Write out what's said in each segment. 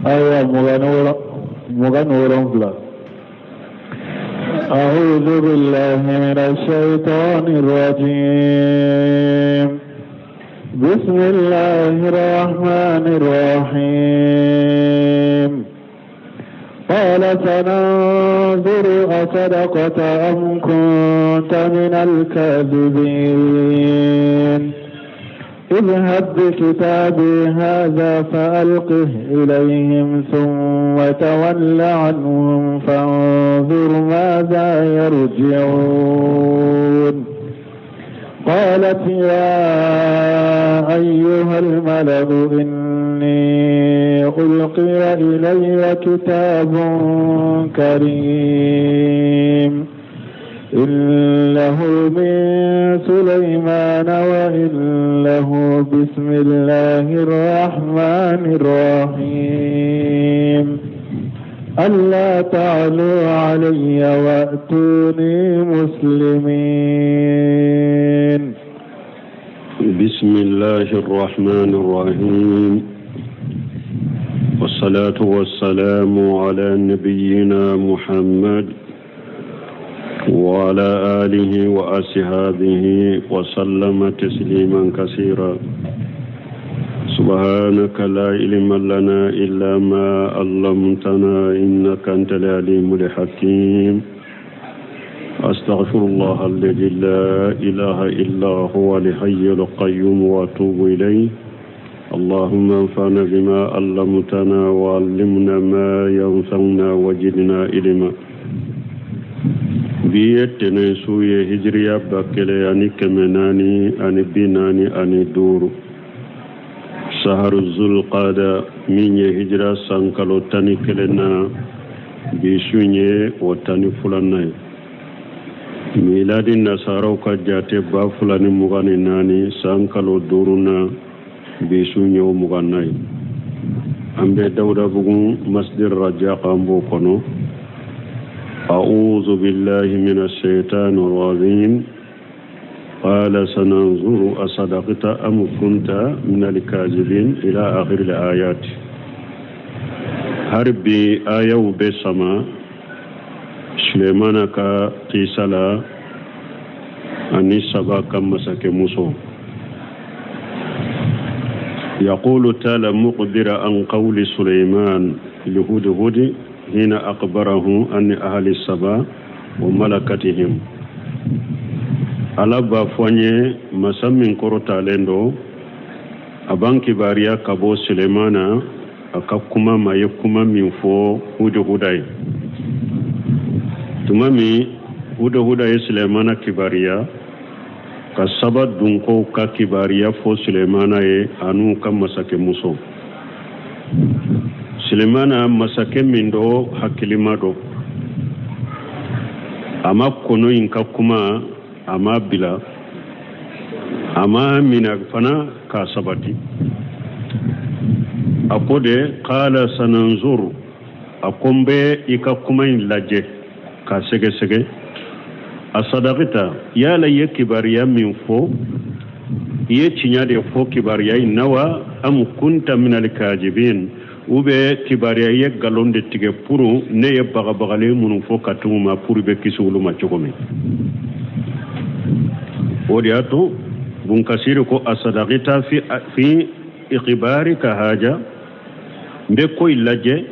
Aya 27. أعوذ بالله من الشيطان الرجيم بسم الله الرحمن الرحيم قال سننظر أصدقت أم كنت من الكاذبين اذهب بكتابي هذا فألقه إليهم ثم تول عنهم فانظر ماذا يرجعون قالت يا أيها الملأ إني ألقي إلي كتاب كريم إنه من سليمان وإنه بسم الله الرحمن الرحيم ألا تعلوا علي وأتوني مسلمين. بسم الله الرحمن الرحيم، والصلاة والسلام على نبينا محمد وعلى آله وأصحابه وسلم تسليما كثيرا. سبحانك لا علم لنا إلا ما علمتنا إنك أنت العليم الحكيم. أستغفر الله الذي لا إله إلا هو الحي القيوم وأتوب إليه. اللهم انفعنا بما علمتنا وعلمنا ما ينفعنا وزدنا علما. Bi ye tɛnɛn su ye, hijiriya 1445, saharu zulqada, min ye hijira san kalo 11 na, bi su ye o 12nan ye. Miladi nasaraw ka jate 2024, san kalo duuru na, bi su ye o 20 na ye. An bɛ Dawudabugu Masjid Rajak, an b'o kɔnɔ. أعوذ بالله من الشيطان الرجيم. قال سننظر أصدقت أم كنت من الكاذبين إلى آخر الآيات. Hari bi ayaw bɛ sama Sulemana ka kisa la ani Saba ka masakɛmuso. يقول تعالى مخبرا عن قول سليمان لهدهد حين أخبره عن أهل السبا وملكتهم. Ala b'a fɔ an ye, masa min kɔrɔtalen don, a b'an kibaruya ka bɔ Sulemana a ka kuma ma, ye kuma min fɔ Hudahuda ye tuma min Hudahuda ye Sulemana kibaruya ka Saba dunkow ka kibaruya fɔ Sulemana ye an'u ka masakɛmuso. Sulemana, masakɛ min do, hakilima do, a ma kɔnɔ in ka kuma, a ma bila, a ma minɛ fana k'a sabati. A ko de: qala sananzur, a ko n bɛ i ka kuma in lajɛ k'a sɛgɛsɛgɛ. Asadakita, yala i ye kibaruya min fɔ, i ye tiɲɛ de fɔ kibaruya in na wa? Am kunta minal kajibin, u bɛ kibaruya i ye nkalon de tigɛ pour ne ye bagabagalen minnu fɔ ka tugu ma pour bɛ kisi olu ma cogo min? O de y'a to Bunkasiri ko: asadakita fi ikhbarika haja, n bɛ ko in lajɛ,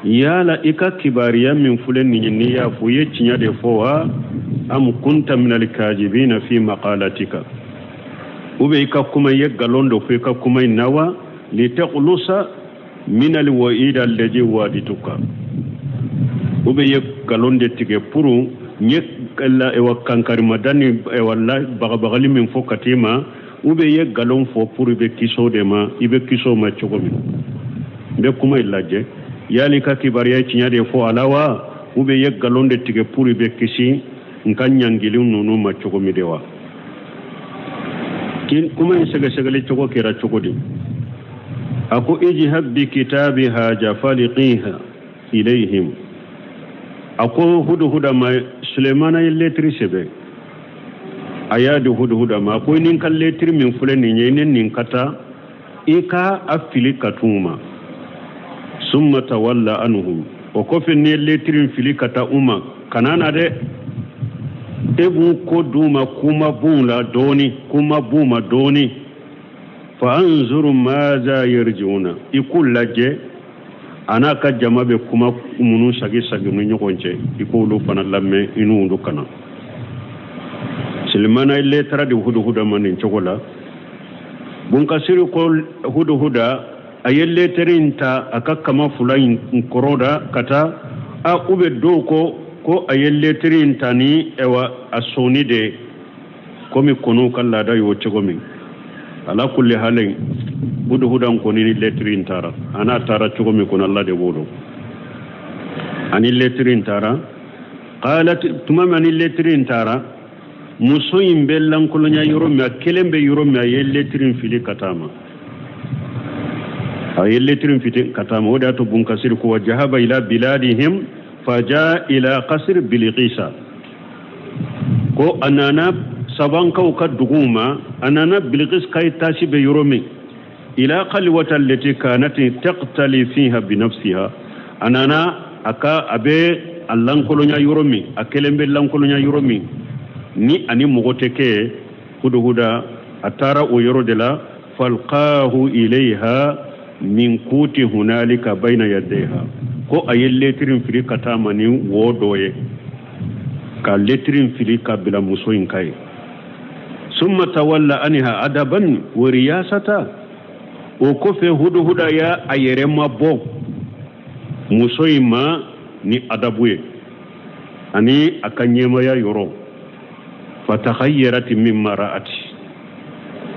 yala i ka kibaruya min filɛ nin ye, n'i y'a fɔ, i ye tiɲɛ de fɔ wa? Am kunta minal kajibina fi maqalatika, ou bien i ka kuma, i ye nkalon de fɔ i ka kuma in na wa? Litakhlusa min alwa'id alladhi wa'adtuka, ou bien i ye nkalon de tigɛ pour n ye wa kankarimada ni wala bagabagali min fɔ ka t'i ma, ou bien i ye nkalon fɔ pour i bɛ kisi o de ma, i bɛ kisi o ma cogo min? N bɛ kuma in lajɛ, yali ka kibaruya tiɲɛ de fɔ a la wa, ou bien i ye nkalon de tigɛ pour i bɛ kisi n ka ɲangili ninnu ma cogo min de wa? Kuma in sɛgɛsɛgɛli cogo kɛra cogo di? A ko: ijhab bi kitabi haja faliqiha ilayhim. A ko Huduhuda ma, Sulemana ye letiri sɛbɛn, a y'a di Huduhuda ma. A ko: ni n ka letiri min filɛ nin ye, ni nin ka taa, i ka a fili ka t'u ma. Summa tawalla anhum, o kɔfɛ n'i ye letiri in fili ka taa u ma, kana na dɛ, e b'u ko d'u ma kuma b'u la dɔɔni, kuma b'u ma dɔɔni. Fa anzuru maza yarjiuna, i k'u lajɛ a n'a ka jama bɛ kuma minnu sagi sagi ni ɲɔgɔn cɛ, i k'olu fana lamɛn, i n'olu ka na. Sulemana ye letara di Huduhuda ma nin cogo la. Bunkasiri ko Huduhuda a ye letɛri in ta a ka kama fila in kɔrɔ da ka taa a u bɛ dɔw ko ko a ye letɛri in ta ni ɛwa a sɔnni de ye, komi kɔnɔw ka laada y'o cogo min. Ala kulli halin, Huduhuda kɔni ni letɛri in taara, a n'a taara cogo min kɔnɔ, Ala de b'o dɔn. Ani letɛri in taara, qalat, tuma min ani letɛri in taara, muso in bɛ lankolonya yɔrɔ min, a kelen bɛ yɔrɔ min, a ye letiri in fili ka taa ma, a ye letiri in fili ka taa ma. O de y'a to Bunkasiri ko wa jahaba ila biladihim faja ila kasiri Bilikisa, ko a nana Sabankaw ka duguw ma, a nana Bilikis ka etasi bɛ yɔrɔ min, ila kaliwata leti kanati taqtali fiha binafsiha, a nana a ka a bɛ a lankolonya yɔrɔ min, a kelen bɛ lankolonya yɔrɔ min ni ani mɔgɔ tɛ kɛ. Huduhuda a taara o yɔrɔ de la, falqahu ilayha min kuti hunalika bayna yadayha, ko a ye letiri fili ka taa ma ni wo dɔ ye, ka letiri fili ka bila muso in ka ye. Summa tawalla anha adaban wa riyasata, o kɔfɛ Huduhuda y'a a yɛrɛ mabɔ muso in ma ni adabu ye ani a ka ɲɛmaya yɔrɔ. Fatahayyarat mimma ra'at,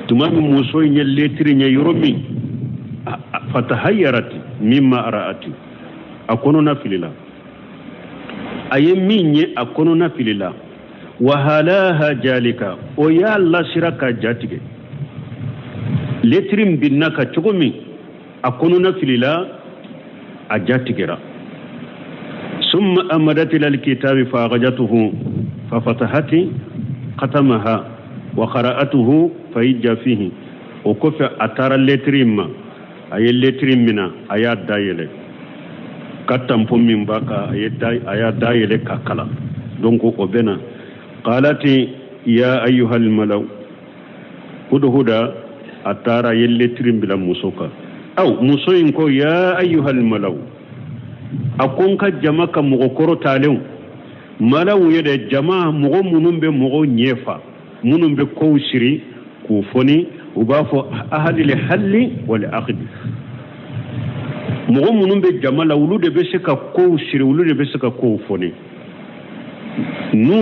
tuma min muso in ye letiri ye yɔrɔ min, fatahayyarat mimma ra'at, a kɔnɔna filila, a ye min ye a kɔnɔna filila. Wahalaha jalika, o y'a lasira ka jatigɛ. Letiri in binna ka cogo min, a kɔnɔna filila, a jatigɛra. Summa amadat ila alkitabi fa akhajatuhu fa fatahati khatamaha wa qara'atuhu fa ija fihi. O kɔfɛ a taara letiri in ma, a ye letiri mina, a y'a dayɛlɛ ka tampon min b'a kan, a y'a dayɛlɛ ka kalan. Donc o bɛna qalati ya ayyuhal malaw. Huduhuda a taara, a ye letiri bila muso kan. Aw muso in ko ya ayyuhal malaw, a ko n ka jama ka mɔgɔ kɔrɔtalenw. Malaw ye dɛ jama mɔgɔ minnu bɛ mɔgɔw ɲɛfa, minnu bɛ kow siri k'u fɔni, u b'a fɔ ahalil halli wal aqdi. Mɔgɔ minnu bɛ jama la, olu de bɛ se ka kow siri, olu de bɛ se ka kow fɔni. N'u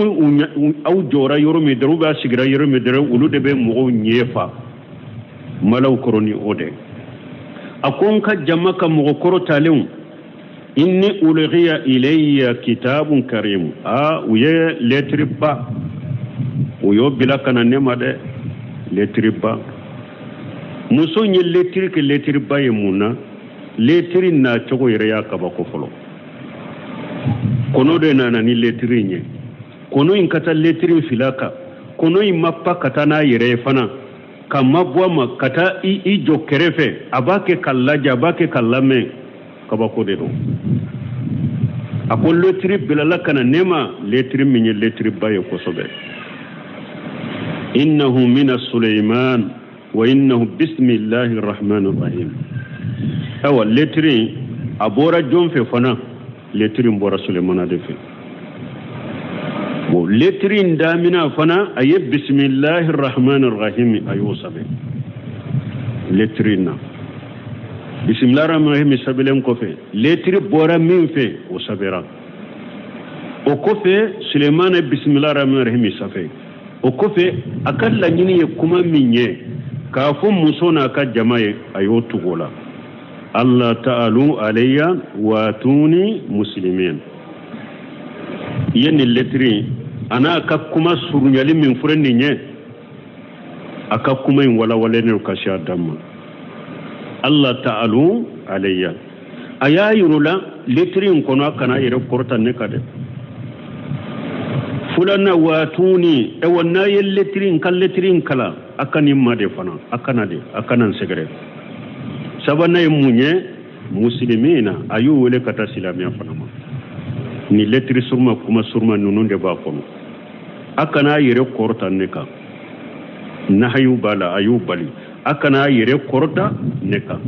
aw jɔra yɔrɔ min dɔrɔn, u b'a sigira yɔrɔ min dɔrɔn, olu de bɛ mɔgɔw ɲɛfa. Malaw kɔrɔ ni o de. A ko n ka jama ka mɔgɔ kɔrɔtalenw, inni ulqiya ilayya kitabun karim. A u ye letiri ba, u y'o bila ka na ne ma dɛ, letiri ba. Muso in ye letiri kɛ letiri ba ye mun na? Letiri na cogo yɛrɛ y'a kabako fɔlɔ. Kɔnɔ de nana ni letiri in ye. Kɔnɔ in ka taa letiri in fil'a kan, kɔnɔ in ma pa ka taa n'a yɛrɛ ye fana, ka mabɔ a ma ka taa i jɔ kɛrɛfɛ, a b'a kɛ ka lajɛ, a b'a kɛ ka lamɛn. Kabako de don. A ko letiri bilala ka na ne ma, letiri min ye letiri ba ye kosɛbɛ. Innahu mina Suleiman wa innahu bisimilahi rahmani rahim. Ayiwa, letiri a bɔra jɔn fɛ fana? Letiri in bɔra Sulemana de fɛ. Bon, letiri in damina fana, a ye bisimilahi rahmani rahim, a y'o sɛbɛn letiri in na. Bisimilahi rahmani rahim sɛbɛnlen kɔfɛ, letiri bɔra min fɛ, o sɛbɛnra. O kɔfɛ Sulemana ye bisimilahi rahmani rahim sɛbɛn. O kɔfɛ a ka laɲini ye kuma min ye k'a fɔ muso n'a ka jama ye, a y'o tugu o la. Allah ta'alu alayya wa tuni muslimin. I ye nin letiri a n'a ka kuma surunyali min fɔra nin ye, a ka kuma in walawalenen don ka se a dan ma. Allah ta'alu alayya, a y'a yir'u la letiri in kɔnɔ, a kana yɛrɛ kɔrɔta ne kan dɛ. Filanan waatuni, ɛwa n'a ye letiri in ka letiri in kalan, a ka nin ma de fana, a kana de, a kana n sɛgɛrɛ. Sabanan ye mun ye? Muslimina, a y'u wele ka taa silamɛya fana ma. Ni lɛtiri suruma, kuma suruma ninnu de b'a kɔnɔ. A kana a yɛrɛ kɔrɔta ne kan. Nahayu b'a la, a y'u bali a kana a yɛrɛ kɔrɔta ne kan.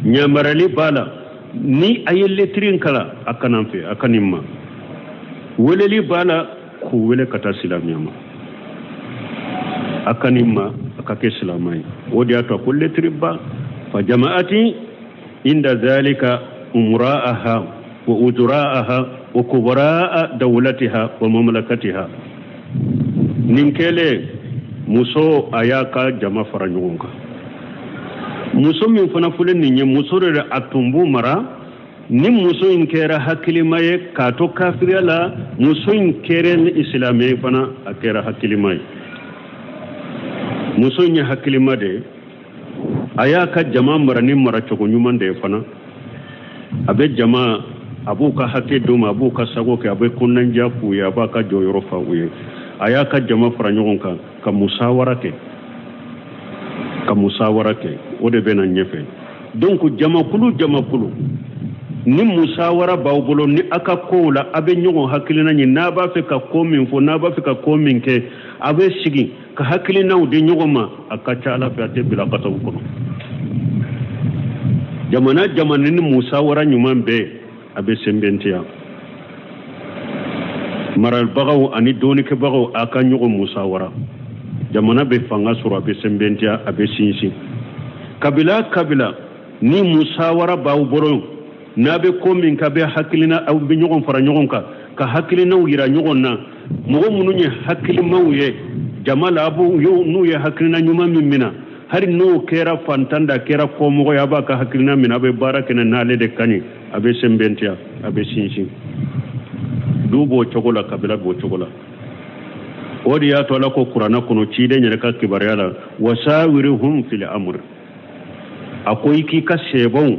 Ɲamarali b'a la, ni a ye lɛtiri in kalan, a ka na n fɛ, a ka nin ma. Weleli b'a la, k'u wele ka taa silamɛya ma, a ka nin ma, a ka kɛ silama ye. O de y'a to a ko lɛtiri ba fa jama'ati inda zalika umra'aha wa uzura'aha wa kubara'a dawlatiha wa mamlakatiha. Nin kɛlen, muso a y'a ka jama fara ɲɔgɔn kan. Muso min fana filɛ nin ye, muso de a tun b'u mara. Ni muso in kɛra hakilima ye k'a to kafiriya la, muso in kɛra ni silamɛ ye fana, a kɛra hakilima ye. Muso in ye hakilima de ye, a y'a ka jama mara ni maracogo ɲuman de ye fana. A bɛ jama, a b'u ka hakɛ d'u ma, a b'u ka sago kɛ, a bɛ kɔnɔnandiya k'u ye, a b'a ka jɔyɔrɔ fa u ye. A y'a ka jama fara ɲɔgɔn kan ka musawara kɛ, ka musawara kɛ. O de bɛ na ɲɛfɛ. Donc jamakulu, jamakulu, ni musawara b'aw bolo ni a ka kow la, a bɛ ɲɔgɔn hakilina ɲini. N'a b'a fɛ ka ko min fɔ, n'a b'a fɛ ka ko min kɛ, a bɛ sigi ka hakilinaw di ɲɔgɔn ma. A ka ca ala fɛ, a tɛ bila kasabu kɔnɔ. Jamana, jamana ni musawara ɲuman bɛɛ, a bɛ sɛnbɛntiya. Marabagaw ani dɔɔnikɛbagaw, a ka ɲɔgɔn musawara, jamana bɛ fanga sɔrɔ, a bɛ sɛnbɛntiya, a bɛ sinsin. Kabila, kabila ni musawara b'aw bolo, n'a bɛ ko min k'a bɛ hakilina, aw bɛ ɲɔgɔn fara ɲɔgɔn kan ka hakilinaw yira ɲɔgɔn na. Mɔgɔ minnu ye hakilimaw ye jama la, a b'u n'u ye hakilina ɲuman min mina, hali n'o kɛra fantan da, kɛra kɔmɔgɔ ye, a b'a ka hakilina minɛ, a bɛ baara kɛ n'ale de ka ɲi, a bɛ sɛnbɛntiya, a bɛ sinsin. Du b'o cogo la, kabila b'o cogo la. O de y'a to Ala ko kuranɛ kɔnɔ, ciden yɛrɛ ka kibaruya la, wasawirihum fil amr, a ko i k'i ka sɛbɛnw,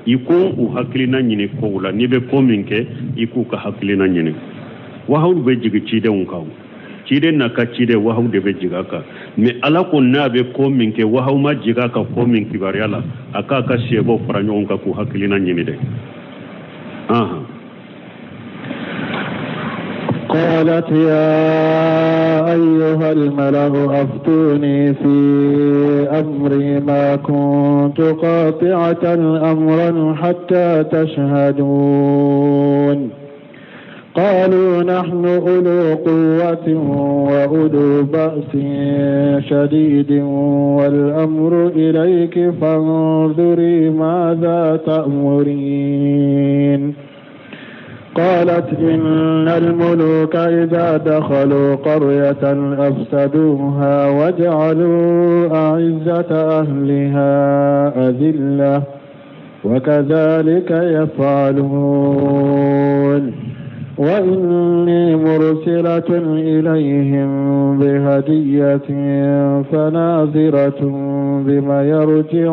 i ko u hakilina ɲini kow la. N'i bɛ ko min kɛ, i k'u ka hakilina ɲini. Wahawu bɛ jigin cidenw kan, ciden n'a ka ciden, wahawu de bɛ jigin a kan. Mais Ala ko n'a bɛ ko min kɛ, wahawu ma jigin a kan ko min kibaruya la, a k'a ka sɛbɛnw fara ɲɔgɔn kan k'u hakilina ɲini dɛ. Ahan. قالت يا أيها الملأ أفتوني في أمري ما كنت قاطعة أمرا حتى تشهدون. قالوا نحن أولو قوة وأولو بأس شديد والأمر إليك فانظري ماذا تأمرين. قالت إن الملوك إذا دخلوا قرية أفسدوها وجعلوا أعزة أهلها أذلة وكذلك يفعلون. وإني مرسلة إليهم بهدية فناظرة بما يرجع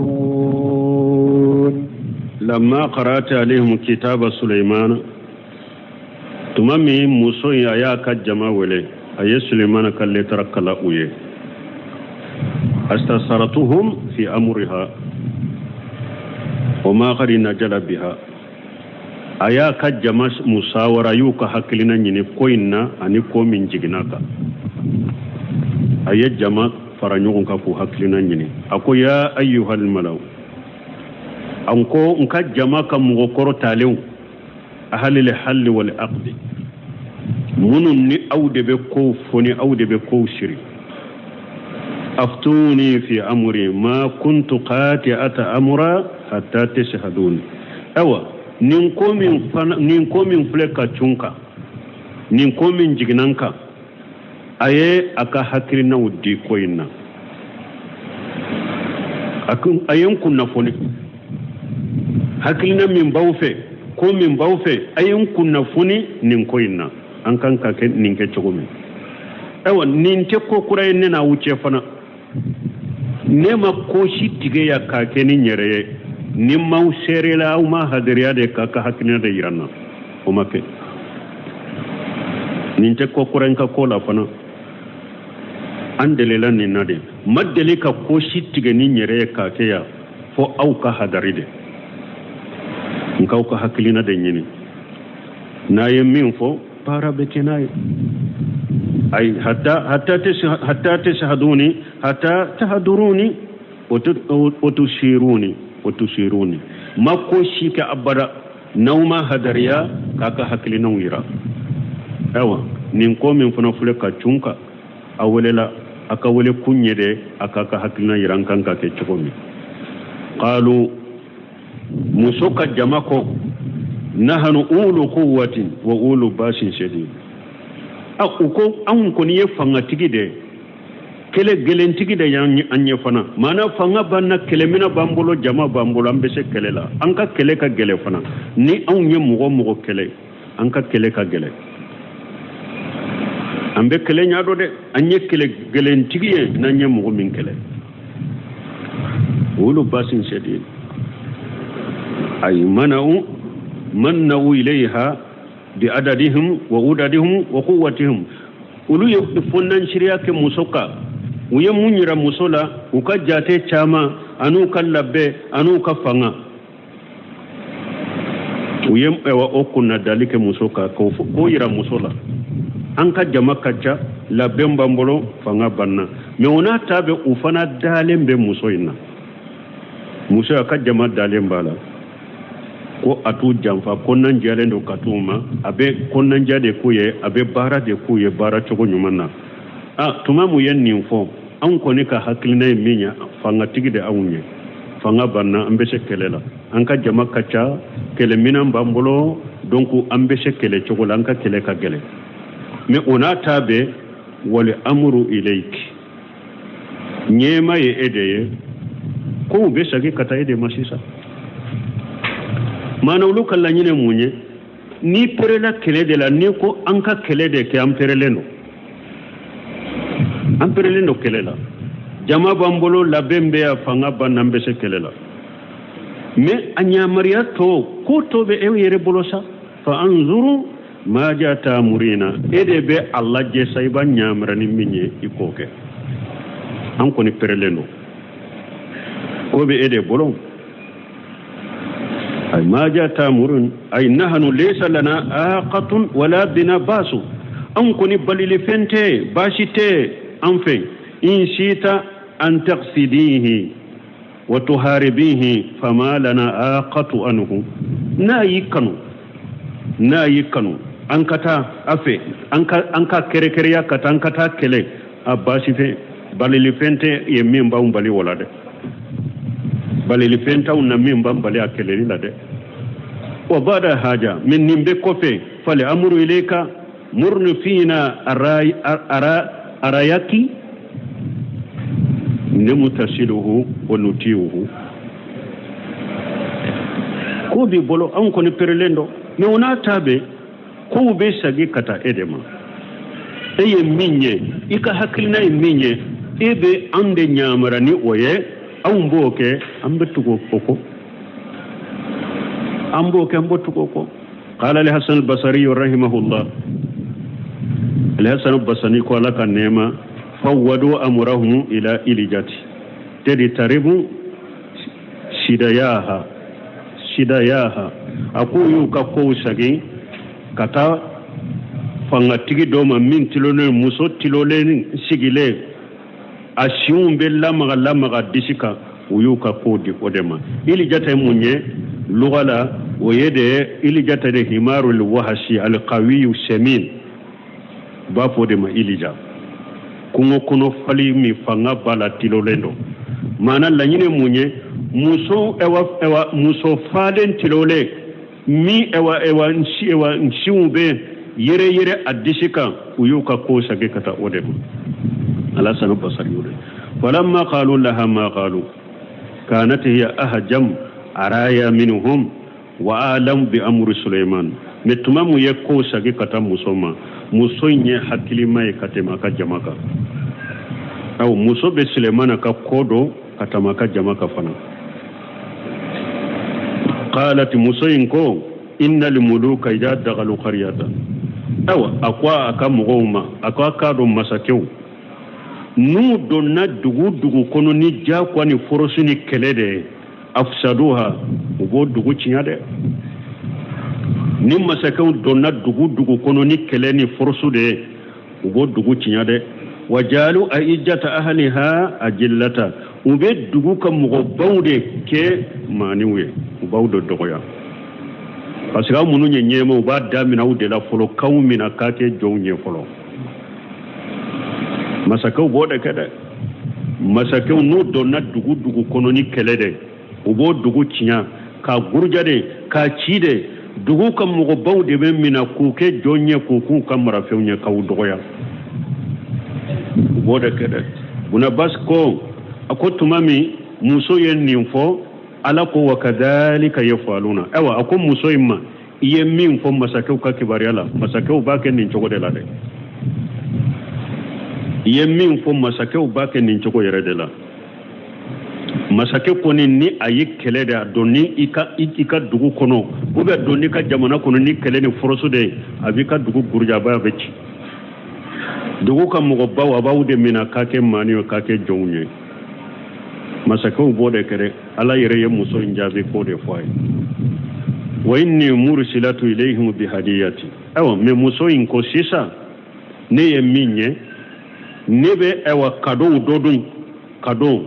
المرسلون. لما قرأت عليهم كتاب سليمان، tuma min muso in a y'a ka jama wele, a ye Sulemana ka letara kalan u ye, astasaratuhum fi amriha wa ma qad najala biha, a y'a ka jama musawara, y'u ka hakilina ɲini ko in na ani ko min jiginna kan. A ye jama fara ɲɔgɔn kan k'u hakilina ɲini. A ko ya ayyuhal malaw, an ko n ka jama ka mɔgɔkɔrɔ talenw, ahalil halli wal aqdi, minnu ni aw de bɛ kow foni, aw de bɛ kow siri, aftuni fi amri ma kuntu qati'ata amra hatta tashhadun. Awa, nin ko min fana, nin ko min filɛ ka cun kan, nin ko min jiginna n kan, a ye a ka hakilinaw di ko in na, a ye n kunnafoni. Hakilina min b'aw fɛ, ko min b'aw fɛ, a ye n kunnafoni nin ko in na, an kan ka kɛ nin kɛ cogo min. Ayiwa, nin tɛ ko kura ye ne n'aw cɛ fana. Ne ma ko si tigɛ yan k'a kɛ ni n yɛrɛ ye ni m'aw seerela, aw ma hadiriya de k'a ka hakilina de yira n na, o ma kɛ. Nin tɛ ko kura n ka ko la fana, an delila nin na de. Ma deli ka ko si tigɛ ni n yɛrɛ ye k'a kɛ yan fo aw ka hadari de. N k'aw ka hakilina de ɲini, n'a ye min fɔ, baara bɛ kɛ n'a ye. Ayi, hatta tashhaduni, hatta tahduruni wa tushiruni wa tushiruni. Ma ko si kɛ abada n'aw ma hadariya k'a ka hakilinaw yira. Ayiwa, nin ko min fana filɛ ka cun kan, a welela, a ka wele kun ye de a k'a ka hakilina yira an kan ka kɛ cogo min. Qalu, muso ka jama ko, nahanu ulu quwwatin wa ulu basin shadid. A u ko anw kɔni ye fangatigi de ye, kɛlɛ gɛlɛntigi de y'an ye fana. Maana fanga b'an na, kɛlɛminɛn b'an bolo, jama b'an bolo, an bɛ se kɛlɛ la, an ka kɛlɛ ka gɛlɛn fana. Ni anw ye mɔgɔ mɔgɔ kɛlɛ, an ka kɛlɛ ka gɛlɛn, an bɛ kɛlɛ ɲɛ dɔn dɛ. An ye kɛlɛ gɛlɛntigi ye n'an ye mɔgɔ min kɛlɛ. Ulu basin shadid, ay mana'u manna'u ilayha bi adadihim wa udadihim wa quwwatihim. Olu ye fonnansiriya kɛ muso kan. U ye mun yira muso la? U ka jate caman, an'u ka labɛn, an'u ka fanga. U ye o kunnadali kɛ muso kan k'o yira muso la, an ka jama ka ca, labɛn b'an bolo, fanga b'an na. Mais o n'a ta bɛɛ, u fana dalen bɛ muso in na. Muso a ka jama dalen b'a la ko a t'u janfa, kɔnɔnajɛlen don ka t'u ma, a bɛ kɔnɔnajɛ de k'u ye, a bɛ baara de k'u ye baara cogo ɲuman na. A tuma mun ye nin fɔ, anw kɔni ka hakilina ye min ye, fangatigi de anw ye, fanga b'an na, an bɛ se kɛlɛ la, an ka jama ka ca, kɛlɛminɛn b'an bolo, donc an bɛ se kɛlɛ cogo la, an ka kɛlɛ ka gɛlɛn. Mais o n'a ta bɛɛ, wal amuru ilayki, ɲɛma ye e de ye, kow bɛ segin ka taa e de ma sisan. Maana olu ka laɲini mun ye? N'i perela kɛlɛ de la, n'i ko an ka kɛlɛ de kɛ, an perelen don, an perelen don kɛlɛ la, jama b'an bolo, labɛn bɛ yan, fanga b'an na, an bɛ se kɛlɛ la. Mais a yamaruya tɔ, ko tɔ bɛ e yɛrɛ bolo sa. Fa anzuru maja tamurina, e de bɛ a lajɛ sa, i b'a yamaruya ni min ye, i k'o kɛ. An kɔni perelen don, ko bɛ e de bolo. Ay maja tamurun, ay nahanu laysa lana aqatun wala bina basu, an kɔni balili fɛn tɛ, baasi tɛ an fɛ. In sita an taqsidihi wa tuharibihi fama lana aqatu anhu. N'a y'i kanu, n'a y'i kanu an ka taa a fɛ, an ka kɛrɛkɛrɛya ka taa, an ka taa kɛlɛ, a baasi fɛn, balili fɛn tɛ ye min b'anw bali o la dɛ, balili fɛn t'anw na min b'an bali a kɛlɛli la dɛ. Wa bada haja min, nin bɛɛ kɔfɛ, fal amuru ilayka murnu fina arayaki nemutasiluhu wa nutiuhu. Ko b'i bolo, anw kɔni perelen don. Mais o n'a ta bɛɛ, kow bɛ segin ka taa e de ma. E ye min ye, i ka hakilina ye min ye, e bɛ an de ɲamara ni o ye, anw b'o kɛ, an bɛ tugu o kɔ, an b'o kɛ, an b'o tugu o kɔ. Qala al-Hasan al-Basri rahimahullah, al-Hasan al-Basri ko, Ala ka nɛɛma, fawwadu amrahum ila ilijati tadi taribu sidayaha sidayaha. A k'u y'u ka kow segin ka taa fangatigi dɔ ma min tilolen, muso tilolen sigilen, a sinw bɛ lamaga lamaga disi kan. U y'u ka kow di o de ma. Ilijata ye mun ye luga la? O ye de ilijata de himarul wahasi alqawiyu samin, u b'a fɔ o de ma ilija, kungo kɔnɔ fali min fanga b'a la, tilolen don. Maana laɲini mun ye? Muso, ɛwa ɛwa, muso falen tilolen min, ɛwa ɛwa, nsi, ɛwa, nsinw bɛ yɛrɛ yɛrɛ a disi kan, u y'u ka ko segin ka taa o de ma. Alhasanu Basari y'o de. Falamma qalu laha ma qalu kanat hiya ahjam araya minhum wa alam bi amri Suleiman. Mais tuma mun ye ko segin ka taa muso ma, muso in ye hakilima ye ka tɛmɛ a ka jama kan. Aw muso bɛ Sulemana ka ko dɔn ka tɛmɛ a ka jama kan fana. Qalat, muso in ko, innal muluka idha dakhalu qaryatan. Awa, a ko a ka mɔgɔw ma, a ko a k'a dɔn, masakɛw n'u donna dugu dugu kɔnɔ ni jagoya ni force ni kɛlɛ de ye, afsaduha, u b'o dugu tiɲɛ dɛ. Ni masakɛw donna dugu dugu kɔnɔ ni kɛlɛ ni force de ye, u b'o dugu tiɲɛ dɛ. Wa jaalu aijjata ahliha ajillata, u bɛ dugu ka mɔgɔbaw de kɛ maaniw ye, u b'aw de dɔgɔya, parce que aw minnu ye ɲɛmaa, u b'a daminɛ aw de la fɔlɔ, k'aw minɛ k'a kɛ jɔnw ye fɔlɔ. Masakɛw b'o de kɛ dɛ. Masakɛw n'u donna dugu dugu kɔnɔ ni kɛlɛ de, u b'o dugu tiɲɛ k'a guruja de, k'a ci de. Dugu ka mɔgɔbaw de bɛ minɛ k'u kɛ jɔn ye, k'u k'u ka marafɛnw ye, k'aw dɔgɔya. U b'o de kɛ dɛ. Bunabas ko, a ko tuma min muso ye nin fɔ, Ala ko wa kadhalika yafaluna. Ayiwa, a ko muso in ma, i ye min fɔ masakɛw ka kibaruya la, masakɛw b'a kɛ nin cogo de la dɛ. I ye min fɔ, masakɛw b'a kɛ nin cogo yɛrɛ de la. Masakɛ kɔni, ni a ye kɛlɛ de, a donni i ka i ka dugu kɔnɔ ou bien donni i ka jamana kɔnɔ ni kɛlɛ ni force de ye, a b'i ka dugu gurujaba, a bɛ ci. Dugu ka mɔgɔbaw, a b'aw de minɛ k'a kɛ maani ye, k'a kɛ jɔnw ye. Masakɛw b'o de kɛ dɛ. Ala yɛrɛ ye muso in jaabi k'o de fɔ a ye: wa inni mursilatu ilayhim bihadiyati. Ayiwa, mais muso in ko sisan, ne ye min ye, ne bɛ ayiwa kadow dɔ dun, kado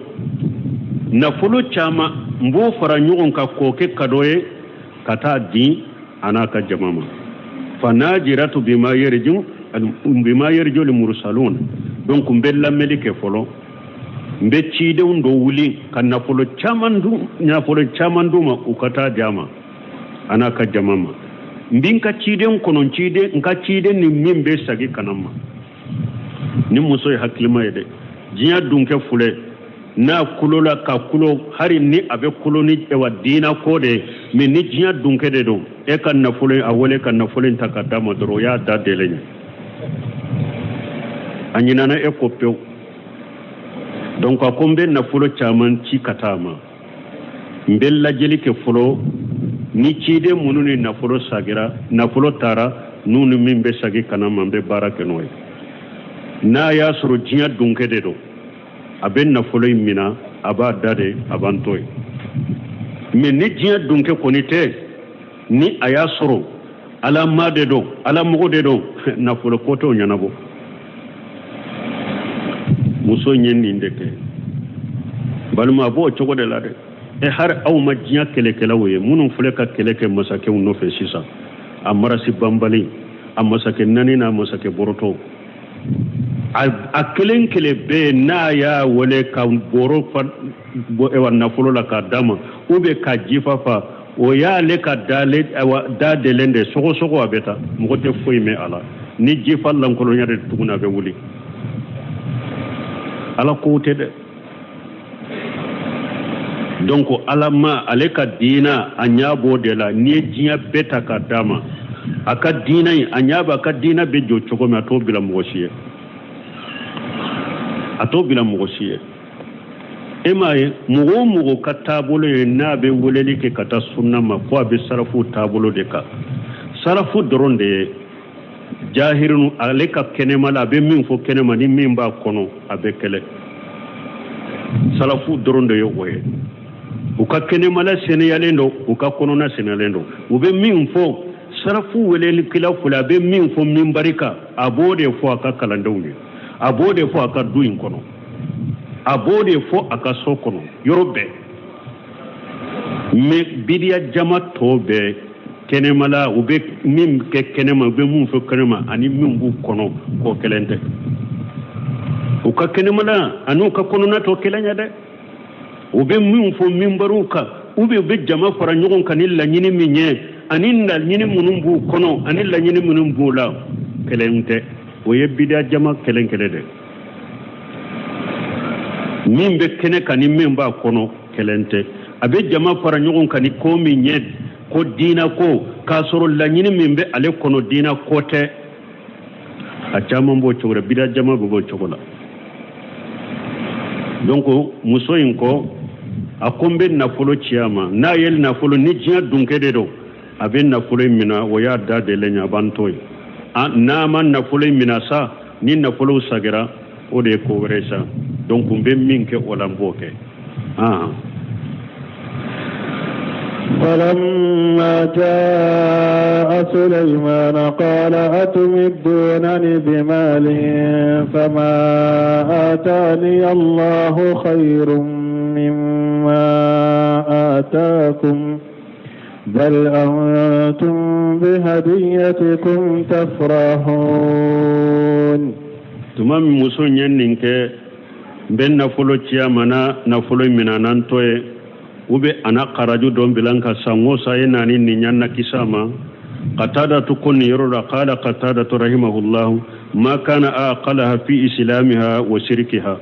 nafolo caman, n b'o fara ɲɔgɔn kan k'o kɛ kado ye ka taa di a n'a ka jama ma. Fanajiratu bima yarju bima yarju mursalun. Donc n bɛ lamɛnli kɛ fɔlɔ, n bɛ cidenw dɔ wuli ka nafolo caman du, nafolo caman d'u ma, u ka taa di a ma, a n'a ka jama ma. N bɛ n ka ciden kɔnɔ, ciden n ka ciden ni min bɛ sagi ka na n ma. Ni muso ye hakilima ye dɛ. Diɲɛ dunkɛ filɛ, n'a kulola ka kulo, hari ni a bɛ kulo ni ewa diina ko de ye, mais ni diɲɛ dunkɛ de don, e ka nafolo a wele ka nafolo in ta ka d'a ma dɔrɔn, o y'a da delen ye, a ɲinana e kɔ pewu. Donc a ko n bɛ nafolo caman ci ka taa a ma, n bɛ lajɛli kɛ fɔlɔ, ni ciden minnu ni nafolo sagira, nafolo taara n'u ni min bɛ sagi ka na ma, n bɛ baara kɛ n'o ye. N'a y'a sɔrɔ diɲɛ dunkɛ de don, a bɛ nafolo in minɛ, a b'a da de, a b'an to yen. Mais ni diɲɛ dunkɛ kɔni tɛ, ni a y'a sɔrɔ Ala maa de don, Ala mɔgɔ de don, nafolo ko t'o ɲɛnabɔ. Muso in ye nin de kɛ. Balima, a b'o cogo de la dɛ. E hari aw ma diɲɛ kɛlɛkɛlaw ye minnu filɛ ka kɛlɛ kɛ masakɛw nɔfɛ sisan, a marasi banbali, a masakɛ naani n'a masakɛ bɔrɔtɔ, a kelen kelen bɛɛ, n'a y'a wele ka bɔrɔ fa ewa nafolo la k'a d'a ma, ou bien ka jifa fa, o y'ale ka dalen awa da delen de sɔgɔsɔgɔ, a bɛ taa, mɔgɔ tɛ foyi mɛn a la. Ni jifa lankolonya de tuguni, a bɛ wuli. Ala kow tɛ dɛ. Donc Ala ma, ale ka diina, a ɲa b'o de la. N'i ye diɲɛ bɛɛ ta k'a d'a ma, a ka diina in, a ɲa b'a ka diina bɛ jɔ cogo min, a t'o bila mɔgɔ si ye, a t'o bila mɔgɔ si ye. E m'a ye, mɔgɔ o mɔgɔ ka taabolo ye n'a bɛ weleli kɛ ka taa sunna ma, fo a bɛ sarafu taabolo de kan. Sarafu dɔrɔn de ye jahirinu, ale ka kɛnɛma la, a bɛ min fɔ kɛnɛma ni min b'a kɔnɔ, a bɛ kɛlɛ. Salafu dɔrɔn de ye o ye. U ka kɛnɛmala seniyalen don, u ka kɔnɔna seniyalen don. U bɛ min fɔ, sarafu welelikɛla filɛ, a bɛ min fɔ minbari kan, a b'o de fɔ a ka kalandenw ye, a b'o de fɔ a ka du in kɔnɔ, a b'o de fɔ a ka so kɔnɔ, yɔrɔ bɛɛ. Mais bidiya jama tɔ bɛɛ, kɛnɛmala, u bɛ min kɛ kɛnɛma, u bɛ mun fɔ kɛnɛma, ani min b'u kɔnɔ, k'o kelen tɛ. U ka kɛnɛmala ani u ka kɔnɔna tɔ kelen ye dɛ. U bɛ min fɔ minbariw kan, u bɛ u bɛ jama fara ɲɔgɔn kan ni laɲini min ye, ani laɲini minnu b'u kɔnɔ, ani laɲini minnu b'u la, kelen tɛ. O ye bidiya jama kelen kelen dɛ. Min bɛ kɛnɛ kan ni min b'a kɔnɔ, kelen tɛ. A bɛ jama fara ɲɔgɔn kan ni ko min ye, ko diina ko, k'a sɔrɔ laɲini min bɛ ale kɔnɔ, diina ko tɛ. A caman b'o cogo la, bidiya jama bɛ b'o cogo la. Donc muso in ko, a ko n bɛ nafolo ci a ma. N'a ye nafolo, ni diɲɛ dunkɛ de don, a bɛ nafolo in minɛ, o y'a da delen ye, a b'an to yen. N'a ma nafolo in minɛ sa, ni nafolo sagira, o de ye ko wɛrɛ sa. Donc n bɛ min kɛ o la, n b'o kɛ. فلما جاء سليمان قال أتمدونني بمال فما آتاني الله خير مما آتاكم بل أنتم بهديتكم تفرحون. Tuma min muso ye nin kɛ, n bɛ nafolo ci a ma na nafolo minɛ n'an tɔ ye u bɛ a na karaju dɔ bila ka san o san ye naani nin ɲa kisa ma. Qatadatu ko nin yɔrɔ la, qala Qatadatu rahimahullahu ma kana aqalaha fi islamiha wa shirkiha.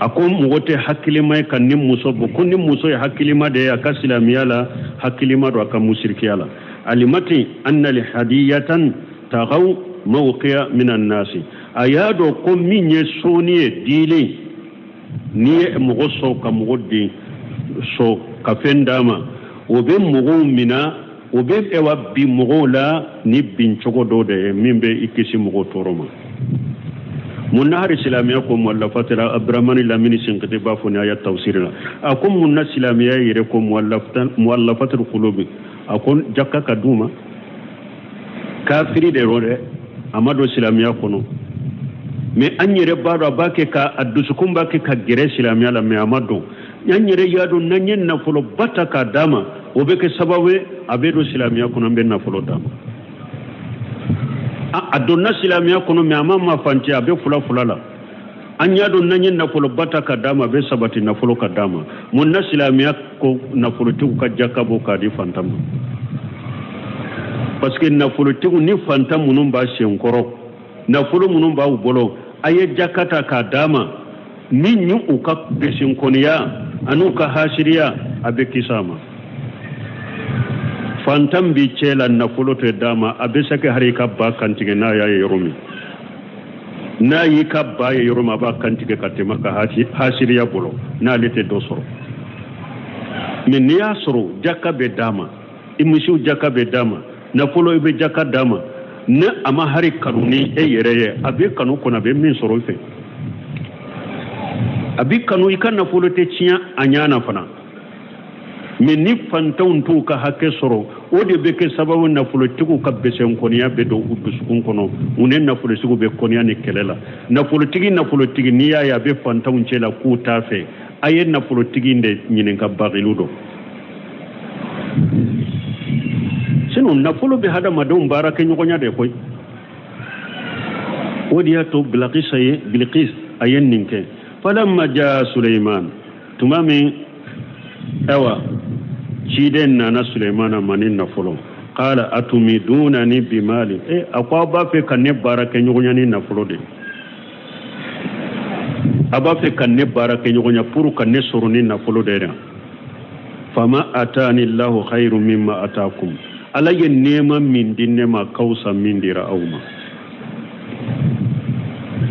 A ko mɔgɔ tɛ hakilima ye ka ni muso bɔ, ko ni muso ye hakilima de ye a ka silamɛya la, hakilima don a ka musirikiya la. Alimati anna li hadiyatan tagaw mawqiya minan nasi. A y'a dɔn ko min ye sɔnni ye dilen, n'i ye mɔgɔ sɔn ka mɔgɔ den sɔn ka fɛn d'a ma, o bɛ mɔgɔw mina, o bɛ ɛwa bin mɔgɔw la ni bin cogo dɔ de ye min bɛ i kisi mɔgɔw tɔɔrɔ ma. Mun na hari silamɛya ko muwallafatira? Abdramani Lamini Sinkiti b'a fɔ ni aya tafsiri la, a ko mun na silamɛya yɛrɛ ko muwallafatir kulubi? A ko jaka ka d'u ma. Kafiri de rɔ dɛ, a ma don silamɛya kɔnɔ, mais an yɛrɛ b'a dɔn a b'a kɛ ka a dusukun b'a kɛ ka gɛrɛ silamɛya la, mais a ma don. An yɛrɛ y'a dɔn n'an ye nafoloba ta k'a d'a ma, o bɛ kɛ sababu ye a bɛ don silamɛya kɔnɔ. An bɛ nafolo d'a ma. A donna silamɛya kɔnɔ, mais a ma mafancɛ, a bɛ fula fula la. An y'a dɔn n'an ye nafoloba ta ka d'a ma, a bɛ sabati nafolo ka d'a ma. Mun na silamɛya ko nafolotigiw ka jaka bɔ k'a di fantan ma? Parce que nafolotigiw ni fantan minnu b'a senkɔrɔ, nafolo minnu b'aw bolo, a ye jaka ta k'a d'a ma, min ye u ka besenkɔniya an'u ka hasiriya, a bɛ kisi a ma. Fantan b'i cɛ la, nafolo tɛ d'a ma, a bɛ se ka hali i ka ba kantigɛ n'a y'a ye yɔrɔ min. N'a y'i ka ba ye yɔrɔ min, a b'a kantigɛ ka tɛmɛ ka hasiriya bolo n'ale tɛ dɔ sɔrɔ. Mais n'i y'a sɔrɔ jaka bɛ d'a ma, i misiw jaka bɛ d'a ma, nafolo i bɛ jaka d'a ma, ni a ma hari kanu ni e yɛrɛ ye, a bɛ kanu kɔnɔ, a bɛ min sɔrɔ i fɛ, a bɛ kanu, i ka nafolo tɛ tiɲɛ a ɲɛ na fana. Mais ni fantanw t'u ka hakɛ sɔrɔ, o de bɛ kɛ sababu nafolotigiw ka besɛnkɔniya bɛ don u dusukun kɔnɔ. U ni nafolotigiw bɛ kɔniya ni kɛlɛ la. Nafolotigi n'i y'a ye a bɛ fantanw cɛ la k'u t'a fɛ, a ye nafolotigi de ɲininka bagilu dɔ. Sinon nafolo bɛ hadamadenw baara kɛ ɲɔgɔnya de koyi. O de y'a to Bilakisa ye, Bilikis a ye nin kɛ. Falamma jaa Suleiman, tuma min ayiwa ciden nana Suleimana ma ni nafolo, qala atumidunani bimali, e a ko aw b'a fɛ ka ne baara kɛ ɲɔgɔnya ni nafolo de, a b'a fɛ ka ne baara kɛ ɲɔgɔnya pour ka ne sɔrɔ ni nafolo de ye. Fama atani llahu khairu mimma atakum, Ala ye nɛɛma min di ne ma ka fisa min dira aw ma.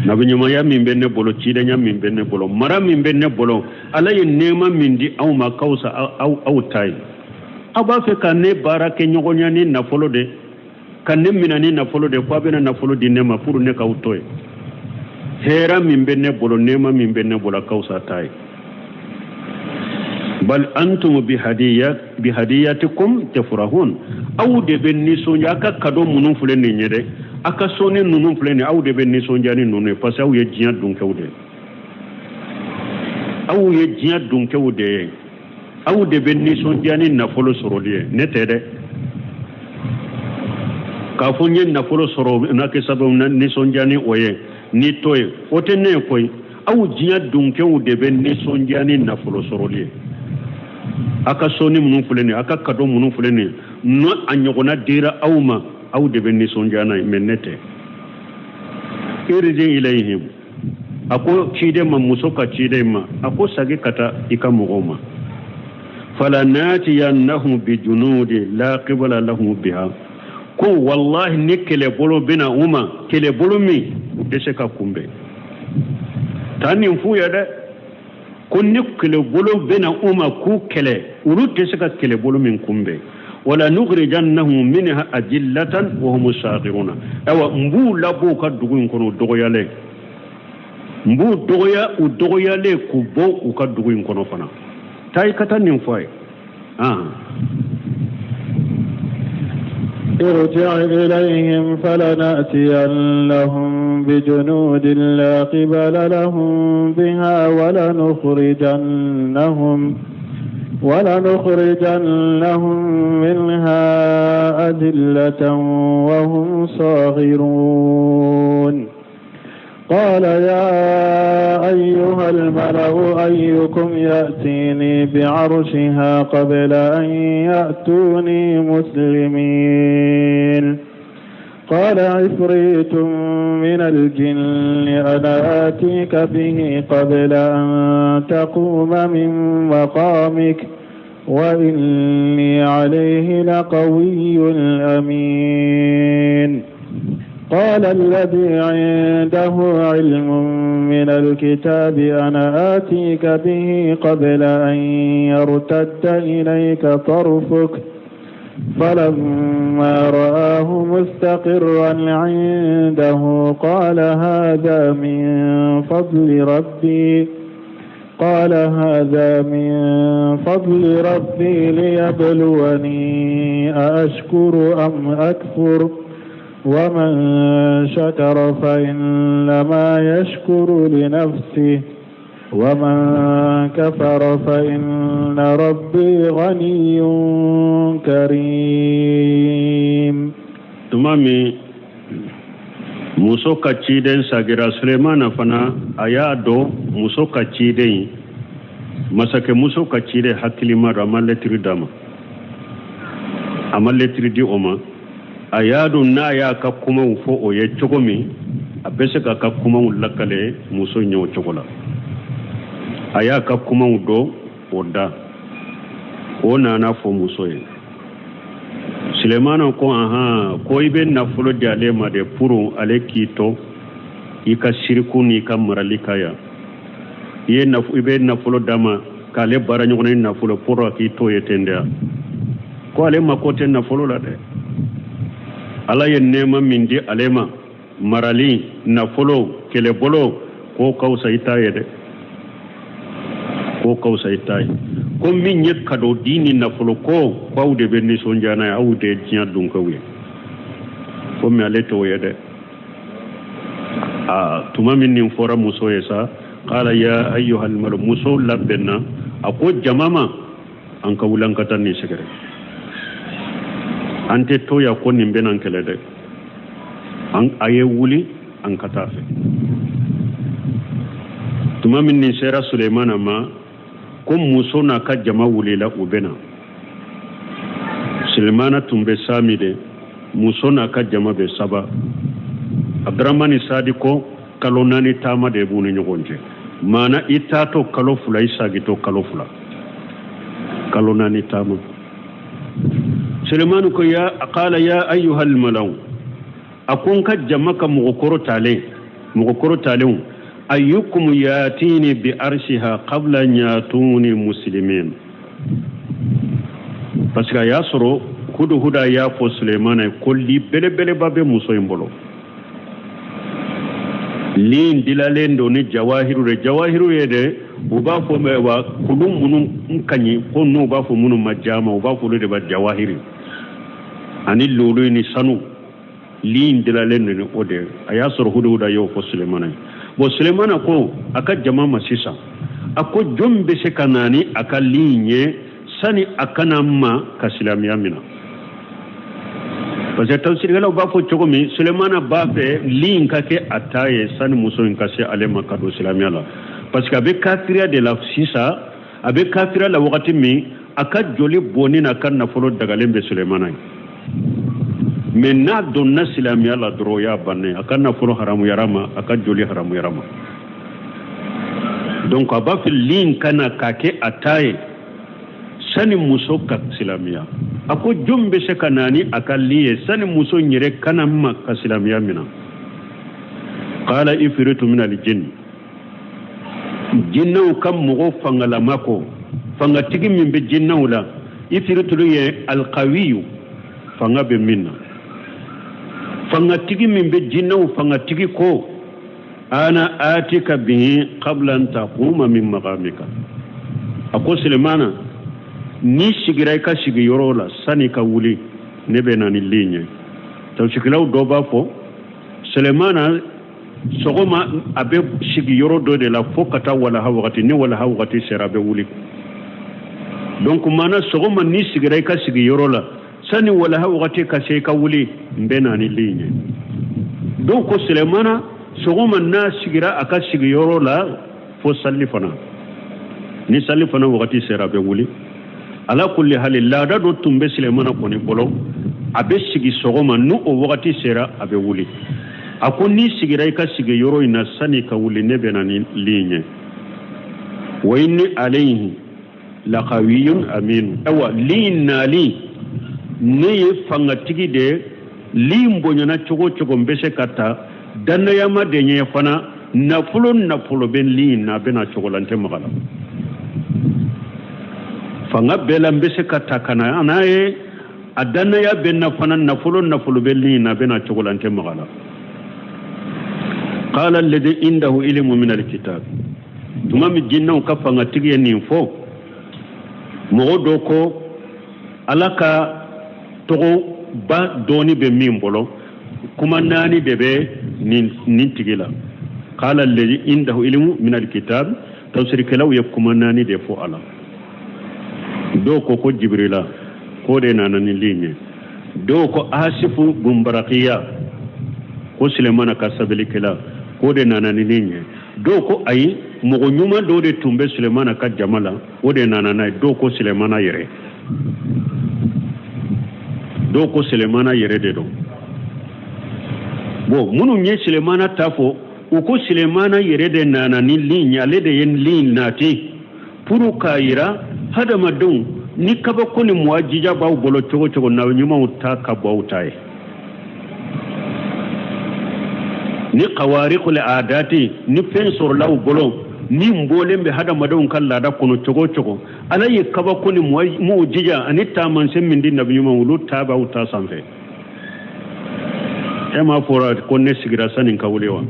Nabiɲumanya min bɛ ne bolo, cidenya min bɛ ne bolo, mara min bɛ ne bolo, Ala ye nɛɛma min di aw ma ka fisa aw ta ye. Aw b'a fɛ ka ne baara kɛ ɲɔgɔnya ni nafolo de, ka ne minɛ ni nafolo de, ko a bɛna nafolo di ne ma pour ne k'aw to yen. Hɛrɛ min bɛ ne bolo, nɛɛma min bɛ ne bolo, ka fisa ta ye. Bal antum bihadiyatikum tafrahun, aw de bɛ nisɔndiya. A ka cadeau minnu filɛ nin ye dɛ, a ka sɔnni ninnu filɛ nin ye, aw de bɛ nisɔndiya ni ninnu ye, parce que aw ye diɲɛ dunkɛw de ye, aw ye diɲɛ dunkɛw de ye, aw de bɛ nisɔndiya ni nafolo sɔrɔli ye. Ne tɛ dɛ, k'a fɔ n ye nafolo sɔrɔ n'a kɛ sababu na nisɔndiya ni o ye ni to ye, o tɛ ne ye koyi. Aw diɲɛ dunkɛw de bɛ nisɔndiya ni nafolo sɔrɔli ye. A ka sɔnni minnu filɛ nin ye, a ka cadeau minnu filɛ nin ye, n'o a ɲɔgɔnna dira aw ma, aw de bɛ nisɔndiya n'a ye, mais ne tɛ. Irji ilayhim, a ko ciden ma, muso ka ciden ma, a ko sagi ka taa i ka mɔgɔw ma. Falanatiyannahum bijunudi la qibala lahum biha, ko wallahi ni kɛlɛbolo bɛna u ma, kɛlɛbolo min u tɛ se ka kunbɛn. Taa nin f'u ye dɛ, ko ni kɛlɛbolo bɛna u ma k'u kɛlɛ, olu tɛ se ka kɛlɛbolo min kunbɛn. Wala nukhrijannahum minha ajillatan wa hum saghiruna, ayiwa n b'u labɔ u ka dugu in kɔnɔ u dɔgɔyalen, n b'u dɔgɔya u dɔgɔyalen k'u bɔ u ka dugu in kɔnɔ fana. Taa i ka taa nin fɔ a ye. ارجع إليهم فلنأتينهم بجنود لا قبل لهم بها ولنخرجنهم منها أذلة وهم صاغرون. قال يا أيها الملأ أيكم يأتيني بعرشها قبل أن يأتوني مسلمين. قال عفريت من الجن أنا آتيك به قبل أن تقوم من مقامك وإني عليه لقوي أمين. قال الذي عنده علم من الكتاب أنا آتيك به قبل أن يرتد إليك طرفك. فلما رآه مستقرا عنده قال هذا من فضل ربي ليبلوني أأشكر أم أكفر ومن شكر فإنما يشكر لنفسه ومن كفر فإن ربي غني كريم. Tuma min muso ka ciden sagira Sulemana fana, a y'a dɔn muso ka ciden, masakɛ muso ka ciden hakilima don. A ma lɛtiri d'a ma, a ma lɛtiri di o ma. A y'a dɔn n'a y'a ka kumaw fɔ o ye cogo min, a bɛ se k'a ka kumaw lakale muso ɲɛ o cogo la. A y'a ka kumaw dɔn o da, o nana fɔ muso ye. Sulemana ko ahan, ko i bɛ nafolo di ale ma de pour ale k'i to i ka siriku n'i ka marali ka yan. I ye i bɛ nafolo d'a ma k'ale baara ɲɔgɔn ni nafolo pour a k'i to ye ten de. Ko ale mako tɛ nafolo la dɛ. Ala ye nɛɛma min di ale ma, marali, nafolo, kɛlɛbolo, k'o ka fisa i ta ye dɛ, k'o ka fisa i ta ye. Ko min ye kado di ni nafolo ko, aw de bɛ nisɔndiya n'a ye, aw de ye diɲɛ donkɛw ye. Komi ale t'o ye dɛ. Aa, tuma min nin fɔra muso ye sa, qala ya ayyuhal malu, muso labɛnna, a ko jama ma, an ka wuli an ka taa nin sɛgɛrɛ, an tɛ to yan ko nin bɛna an kɛlɛ dɛ. An a ye wuli an ka taa fɛ. Tuma min nin sera Sulemana ma ko muso n'a ka jama wulila, u bɛ na. Sulemana tun bɛ Sami de, muso n'a ka jama bɛ Saba. Abdramani Sadi ko kalo 4 taama de b'u ni ɲɔgɔn cɛ. Maana i taatɔ kalo 2, i sagitɔ kalo 2, kalo 4 taama. Sulemani ko ya qala ya ayyuhal malau, a ko n ka jama ka mɔgɔkɔrɔ talen, mɔgɔkɔrɔ talenw, ayyukum yatini bi arshiha qabla an yatuni muslimin. Parce que a y'a sɔrɔ huduhuda y'a fɔ Sulemana ye ko li belebeleba bɛ muso in bolo. Li in dilalen don ni jawahiru de. Jawahiru ye de, u b'a fɔ mɛ wa kulu minnu ka ɲi ko n'u b'a fɔ minnu ma jama, u b'a fɔ olu de ma jawahiri, ani lulu ni sanu. Li in dilalen don ni o de ye. A y'a sɔrɔ huduhuda y'o fɔ Sulemana ye. Bon, Sulemana ko a ka jama ma sisan, a ko jɔn bɛ se ka na ni a ka li in ye sani a kana ma ka silamɛya minɛ? Parce que tafsirikɛlaw b'a fɔ cogo min, Sulemana b'a fɛ li in ka kɛ a ta ye sani muso in ka se ale ma ka don silamɛya la, parce que a bɛ kafiriya de la sisan. A bɛ kafiriya la wagati min, a ka joli bɔnni n'a ka nafolo dagalen bɛ Sulemana ye. Mais n'a donna silamɛya la dɔrɔn, o y'a bannen, a ka nafolo haramuyara ma, a ka joli haramuyara ma. Donc a b'a fɛ li in ka na k'a kɛ a ta ye sani muso ka silamɛya. A ko jɔn bɛ se ka na ni a ka li ye sani muso in yɛrɛ kana ma ka silamɛya minɛ? Qala ifritu min aljinn, jinɛw ka mɔgɔ fangalama ko, fangatigi min bɛ jinɛw la, ifritulu ye alqawiyu, fanga bɛ min na, fangatigi min bɛ jinɛw fangatigi ko, ana atika bihi qabla an taquma min maqamika. A ko Sulemana, N'i sigira i ka sigiyɔrɔ la, sani ka wuli, ne bɛ na ni lin ye. Tafsirikɛlaw dɔ b'a fɔ Selemana sɔgɔma a bɛ sigi yɔrɔ dɔ de la fo ka taa walaha wagati. Ni walaha wagati sera, a bɛ wuli. Donc maana sɔgɔma n'i sigira i ka sigiyɔrɔ la, sani walaha wagati ka se i ka wuli, n bɛ na ni lin ye. Dɔw ko Selemana sɔgɔma n'a sigira a ka sigiyɔrɔ la fo salifana, ni salifana wagati sera, a bɛ wuli. Ala kulli hali, laada dɔ tun bɛ Silemana kɔni bolo, a bɛ sigi sɔgɔma, ni o wagati sera, a bɛ wuli. A ko n'i sigira i ka sigi yɔrɔ in na, sani ka wuli, ne bɛ na ni lin ye. Wa inni alayhi laqawiyun amin. Awa, lin nali, ne ye fangatigi de ye. Lin bonyana cogo cogo, n bɛ se ka ta dannayama de ye fana. Nafolo nafolo bɛ lin na, a bɛ na cogo la, n tɛ maga la. Fanga bɛɛ la, n bɛ se ka ta ka na n'a ye. A dannaya bɛ na fana, nafolo nafolo bɛ lin na, a bɛ na cogo la, n tɛ maga la. Qala alladhi indahu ilmu min alkitab. Tuma min jinɛw ka fangatigi ye nin fɔ, mɔgɔ dɔ ko Ala ka tɔgɔba dɔɔni bɛ min bolo, kuma naani de bɛ nin tigi la. Qala alladhi indahu ilmu min alkitab. Tafsirikɛlaw ye kuma naani de fɔ a la. Dɔw ko ko Jibirila k'o de nana ni lin ye. Dɔw ko Asifu bun Barakiya, ko Silemana ka sɛbɛnnikɛla, k'o de nana ni lin ye. Dɔw ko ayi, mɔgɔ ɲuman dɔw de tun bɛ Silemana ka jama la, o de nana n'a ye. Dɔw ko Silemana yɛrɛ, dɔw ko Selemana yɛrɛ de don. Bon, minnu ye Selemana ta fɔ, u ko Selemana yɛrɛ de nana ni lin ye, ale de ye lin nati pour k'a yira hadamadenw ni kabako ni muwajija b'aw bolo cogo cogo, nabi ɲumanw ta ka bon aw ta ye. Ni kawarikul adati, ni fɛn sɔrɔla aw bolo min bɔlen bɛ hadamadenw ka laada kɔnɔ cogo o cogo, Ala ye kabako ni mujija ani taamasiyɛn min di nabi ɲuman, olu ta b'aw ta sanfɛ. E m'a fɔra ko ne sigira sani ka wuli wa?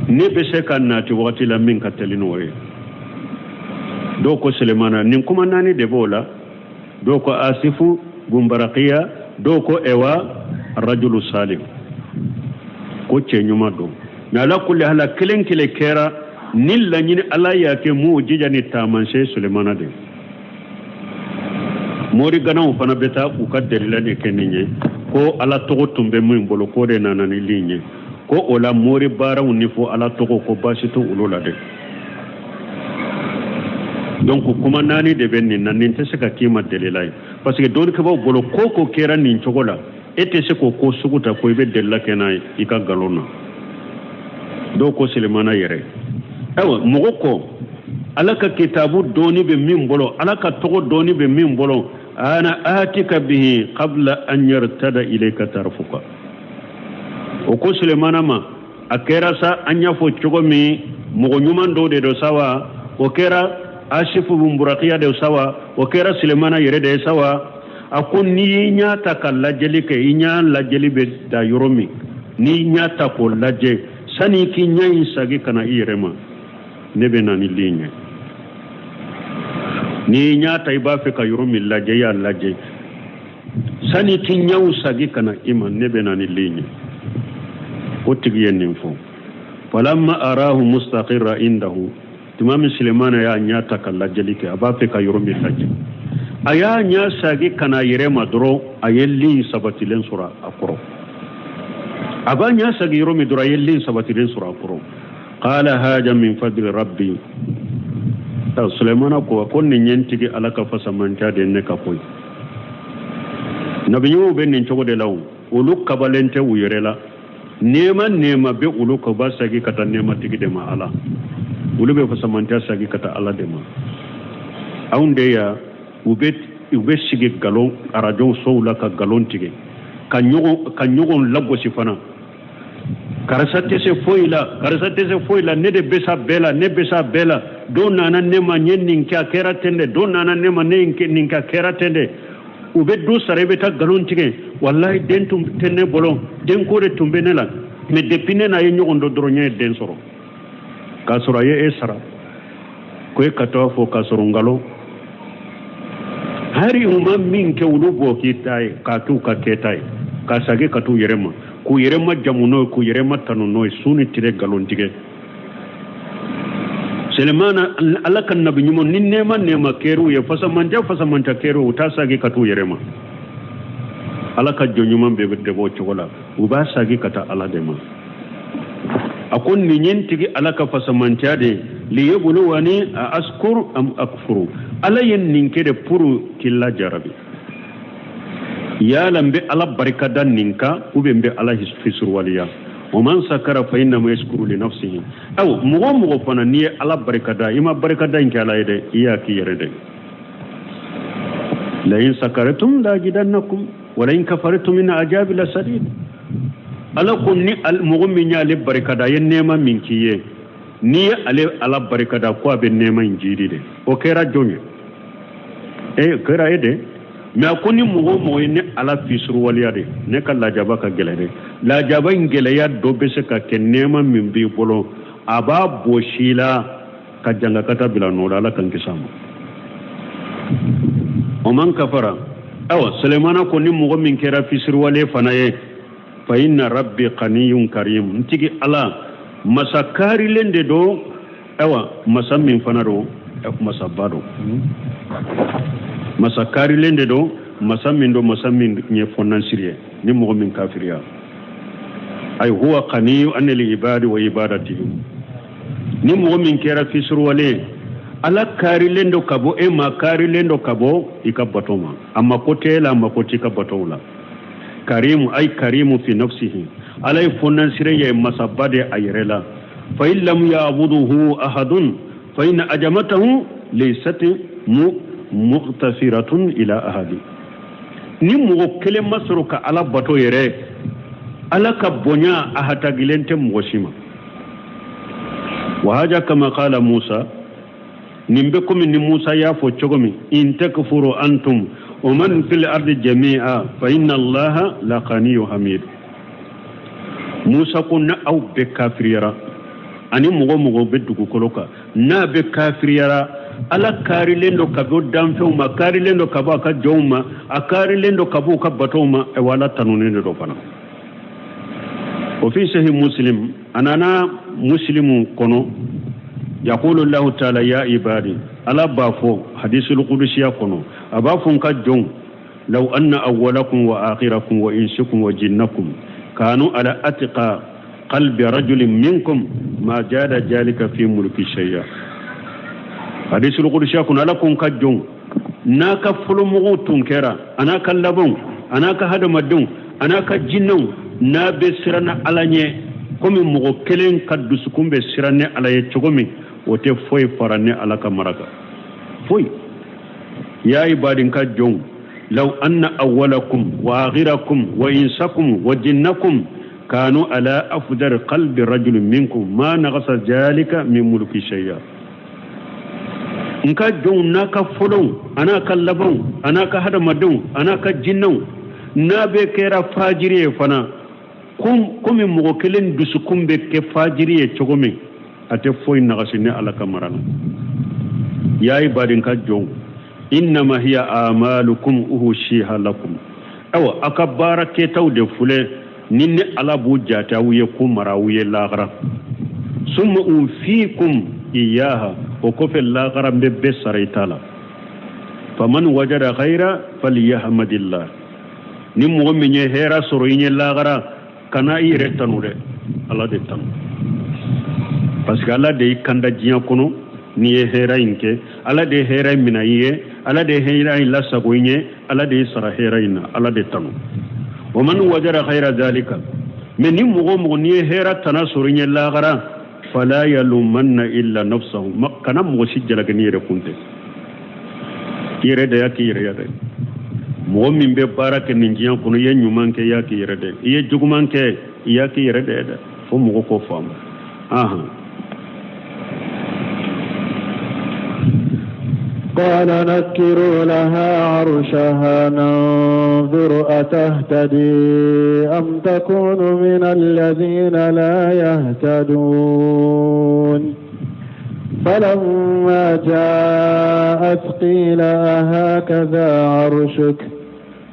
Ne bɛ se ka nati wagati la min ka teli n'o ye. Dɔw ko Selemana. Nin kuma naani de b'o la. Dɔw ko Asifu bun Barakiya, dɔw ko ewa rajulu salim, ko cɛ ɲuman don. Mais ala kulli hala, kelen kelen kɛra ni laɲini, Ala y'a kɛ mujija ni taamasiyɛn Sulemana de. Moriganaw fana bɛ taa u ka delila de kɛ nin ye, ko Ala tɔgɔ tun bɛ min bolo, k'o de nana ni lin ye. Ko o la mori baaraw ni fo Ala tɔgɔ, ko baasi tɛ olu la dɛ. Donc kuma naani de bɛ nin na. Nin tɛ se ka k'i ma delila ye, parce que dɔnnikɛbaaw bolo, ko ko kɛra nin cogo la, e tɛ se k'o ko sugu ta ko i bɛ delila kɛ n'a ye i ka nkalon na. Dɔw ko Selemana yɛrɛ. Ayiwa, mɔgɔ ko Ala ka kitabu dɔɔni bɛ min bolo, Ala ka tɔgɔ dɔɔni bɛ min bolo, ana atika bihi qabla an yartada ilayka tarfuka. O ko Selemana ma, a kɛra sa an y'a fɔ cogo min, mɔgɔ ɲuman dɔw de don sa wa, o kɛra Asifu bun Burakiya de sa wa, o kɛra Selemana yɛrɛ de ye sa wa, a ko n'i y'i ɲɛ ta ka lajɛli kɛ, i ɲɛ lajɛli bɛ da yɔrɔ min, n'i ɲɛ ta k'o lajɛ, sani k'i ɲɛ in sagi ka na i yɛrɛ ma, ne bɛ na ni lin ye. N'i ɲɛ ta, i b'a fɛ ka yɔrɔ min lajɛ, i y'a lajɛ, sani k'i ɲɛw sagi ka na i ma, ne bɛ na ni lin ye. O tigi ye nin fɔ. Falamma arahu mustaqirra indahu. Tuma min Sulemana y'a ɲɛ ta ka lajɛli kɛ, a b'a fɛ ka yɔrɔ min lajɛ, a y'a ɲɛ sagi ka na a yɛrɛ ma dɔrɔn, a ye lin sabatilen sɔrɔ a kɔrɔ. A b'a ɲɛ sagi yɔrɔ min dɔrɔn, a ye lin sabatilen sɔrɔ a kɔrɔ. Qala haja min fadli rabbi. Sulemana ko nin ye n tigi Ala ka fasamanca de ye ne ka koyi. Nabi ɲumanw bɛ nin cogo de la. O olu kabalen tɛ u yɛrɛ la. Nɛɛma nɛɛma bɛ olu kan, u b'a sagi ka taa nɛɛmatigi de ma, Ala. Olu bɛ fasamanca sagi ka taa Ala de ma. Anw de ya, u bɛ sigi galon arajow sow la ka galon tigɛ, ka ɲɔgɔn lagosi fana. Karisa tɛ se foyi la, karisa tɛ se foyi la, ne de bɛ s'a bɛɛ la, ne bɛ s'a bɛɛ la. Dɔw nana ne ma, n ye nin kɛ, a kɛra ten de. Dɔw nana ne ma, ne ye nin kɛ, a kɛra ten de. U bɛ du sara, i bɛ taa nkalon tigɛ. Walahi, den tun tɛ ne bolo, denko de tun bɛ ne la, mais depuis ne n'a ye ɲɔgɔn dɔn dɔrɔn, n ye den sɔrɔ. K'a sɔrɔ a ye e sara ko e ka taa fɔ k'a sɔrɔ nkalon. Hari u ma min kɛ, olu b'o k'i ta ye, k'a k'u ka kɛta ye, ka sagi ka t'u yɛrɛ ma, k'u yɛrɛ ma jamu n'o ye, k'u yɛrɛ ma tanu n'o ye, su ni tile nkalon tigɛ. Selemana, Ala ka nabi ɲuman, ni nɛɛma nɛɛma kɛr'u ye, fasamanja fasamanja kɛr'u, u t'a sagi ka t'u yɛrɛ ma. Ala ka jɔn ɲuman bɛɛ bɛ dɛbɔ o cogo la, u b'a sagi ka taa Ala de ma. A ko nin ye n tigi Ala ka fasamantiya de ye, liyabuluwani a askur am akfuru. Ala ye nin kɛ de pour k'i lajarabi, yala n bɛ Ala barika da nin kan ou bien n bɛ Ala fisuruwaleya. Wa man sakara fa innama yashkuru li nafsihi. Aw mɔgɔ o mɔgɔ fana, n'i ye Ala barika da, i ma barika da in kɛ Ala ye dɛ, i y'a k'i yɛrɛ dɛ. La in sakartum la azidannakum wa la in kafartum inna azabi la sadid. Ala ko ni mɔgɔ min y'ale barika da, a ye nɛɛma min k'i ye, n'i ye ale Ala barika da, ko a bɛ nɛɛma in jiidi de. O kɛra jɔn ye? E kɛra e de. Mais a ko ni mɔgɔ o mɔgɔ ye ne Ala fisuruwaleya de, ne ka lajaba ka gɛlɛn dɛ. Lajaba in gɛlɛya dɔ bɛ se ka kɛ nɛɛma min b'i bolo, a b'a bɔsi i la ka jangakata bila nɔ la. Ala k'an kisi a ma. O man kafara, awa Sulemana ko ni mɔgɔ min kɛra fisuruwale fana ye, fa inna rabbi ganiyun karim, n tigi Ala masa kaarilen de don. Awa masa min fana don, masaba don, masa kaarilen de don, masa min don, masa min ye fɔnansiri ye ni mɔgɔ min kafiriya. Ay huwa ganiyu anil ibadi wa ibadatihim. Ni mɔgɔ min kɛra fisuruwale ye, Ala kaarilen don ka bɔ e ma, kaarilen don ka bɔ i ka bato ma, a mako tɛ e la, a mako t'i ka batow la. Karimu, ay karimu fi nafsihi, Ala ye fɔnansire ye, masaba de a yɛrɛ la. Fa in lam ya'buduhu ahadun fa inna ajamatahu laysat muqtasiratun ila ahadi. Ni mɔgɔ kelen ma sɔrɔ ka Ala bato yɛrɛ, Ala ka bonya a hatagilen tɛ mɔgɔ si ma. Wa haja kama qala Musa, nin bɛ komi ni Musa y'a fɔ cogo min, in takfuru antum wa man fil ardi jami'a fa inna Allaha la ghaniyyun hamid. Musa ko ni aw bɛɛ kafiriyara, ani mɔgɔ mɔgɔ bɛ dugukolo kan n'a bɛ kafiriyara, Ala kaarilen don ka bɔ danfɛnw ma, kaarilen don ka bɔ a ka jɔnw ma, a kaarilen don ka bɔ u ka batow ma. Wa Ala tanunen de don fana. O fi sahih Muslim, a nana Muslimu kɔnɔ, yaqulu Allahu taala ya ibadi, Ala b'a fɔ hadisul kudusiya kɔnɔ, a b'a fɔ n ka jɔnw, law anna awwalakum wa akhirakum wa insikum wa jinnakum kanu ala atqa qalbi rajulin minkum ma jada jalika fi mulki shay'a. Hadisul kudusiya kɔnɔ, Ala ko n ka jɔnw, n'a ka fɔlɔmɔgɔw tun kɛra, a n'a ka labanw, a n'a ka hadamadenw, a n'a ka jinɛw, n'a bɛ siranna Ala ɲɛ komi mɔgɔ kelen ka dusukun bɛ siran ne Ala ye cogo min, o tɛ foyi fara ne Ala ka mara kan, foyi. Ya ibadi, n ka jɔnw, law anna awwalakum wa akhirakum wa insakum wa jinnakum kanu ala afdar qalbi rajulin minkum ma nagasa jalika min mulki shay'a. N ka jɔnw, n'a ka fɔlɔw, a n'a ka labanw, a n'a ka hadamadenw, a n'a ka jinɛw, n'a bɛ kɛra fajiri ye fana komi mɔgɔ kelen dusukun bɛ kɛ fajiri ye cogo min, a tɛ foyi nagasi ne Ala ka mara la. Ya ibadi, n ka jɔnw, innama hiya amalukum uhsiha lakum. Awa aw ka baara kɛtaw de filɛ ni ne Ala b'u jate aw ye, k'u mara aw ye lahara. Summa ufikum iyaha, o kɔfɛ lahara n bɛ bɛɛ sara i ta la. Faman wajada khayra falyahmadillah. Ni mɔgɔ min ye hɛrɛ sɔrɔ i ɲɛ lahara, kana i yɛrɛ tanu dɛ, Ala de tanu, parce que Ala de y'i kanda diɲɛ kɔnɔ. N'i ye hɛrɛ in kɛ, Ala de ye hɛrɛ in minɛ i ye, Ala de ye hɛrɛ in lasago i ɲɛ, Ala de y'i sara hɛrɛ in na, Ala de tanu. Wa man wajada khayra zalika, mais ni mɔgɔ o mɔgɔ n'i ye hɛrɛ tana sɔrɔ i ɲɛ lahara, fala yalumanna illa nafsahu, kana mɔgɔ si jalaki n'i yɛrɛ kun tɛ. I yɛrɛ de y'a k'i yɛrɛ ye dɛ. Mɔgɔ min bɛ baara kɛ nin diɲɛ kɔnɔ, i ye ɲuman kɛ, i y'a k'i yɛrɛ dɛ. I ye juguman kɛ, i y'a k'i yɛrɛ de ye dɛ. Fo mɔgɔ k'o faamu. Ahan. قال نكروا لها عرشها ننظر أتهتدي أم تكون من الذين لا يهتدون. فلما جاءت قيل أهكذا عرشك؟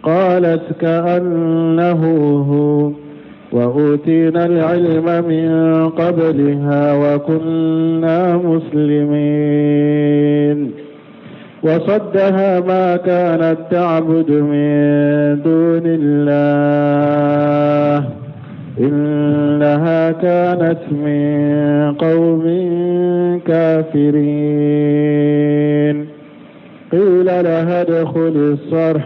قالت كأنه هو. وأوتينا العلم من قبلها وكنا مسلمين. وصدها ما كانت تعبد من دون الله إنها كانت من قوم كافرين. قيل لها ادخل الصرح،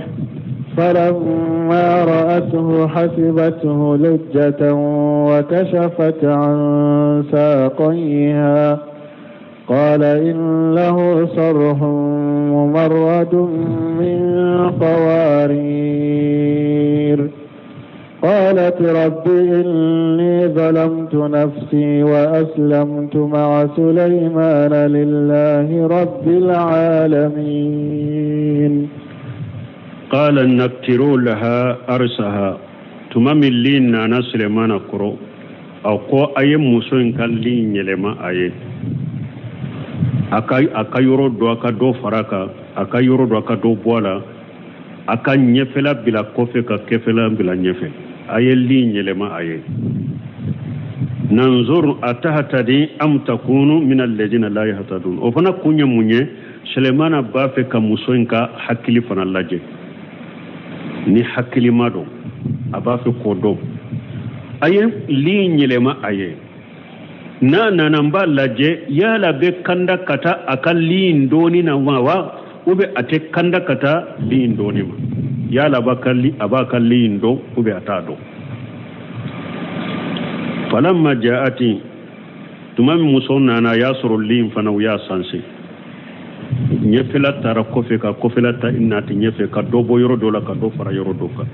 فلما رأته حسبته لجة وكشفت عن ساقيها. قال إنه صرح ممرد من قوارير. قالت رب إني ظلمت نفسي وأسلمت مع سليمان لله رب العالمين. قال نكروا لها عرشها. Tuma min li nana Sulemana kɔrɔ, a ko a ye muso in ka li yɛlɛma a ye, a ka yɔrɔ dɔ, a ka dɔ fara kan, a ka yɔrɔ dɔ, a ka dɔ bɔ a la, a ka ɲɛfɛla bila kɔfɛ, ka kɛfɛla bila ɲɛfɛ. A ye li yɛlɛma a ye. Nanzur atahtadi am takunu min alladhina la yahtadun. O fana kun ye mun ye? Sulemana b'a fɛ ka muso in ka hakili fana lajɛ, ni hakilima don, a b'a fɛ k'o dɔn. A ye li yɛlɛma a ye, n'a nana n b'a lajɛ, yala bɛ kanda ka taa a ka li in dɔɔni na ma wa, ou bien a tɛ kanda ka taa li in dɔɔni ma? Yala a b'a ka li in dɔn, ou bien a t'a dɔn? Falamma jaati, tuma min muso nana, a y'a sɔrɔ li in fana u y'a sanse, ɲɛfɛla taara kɔfɛ, ka kɔfɛla ta nati ɲɛfɛ, ka dɔ bɔ yɔrɔ dɔ la, ka dɔ fara yɔrɔ dɔ kan.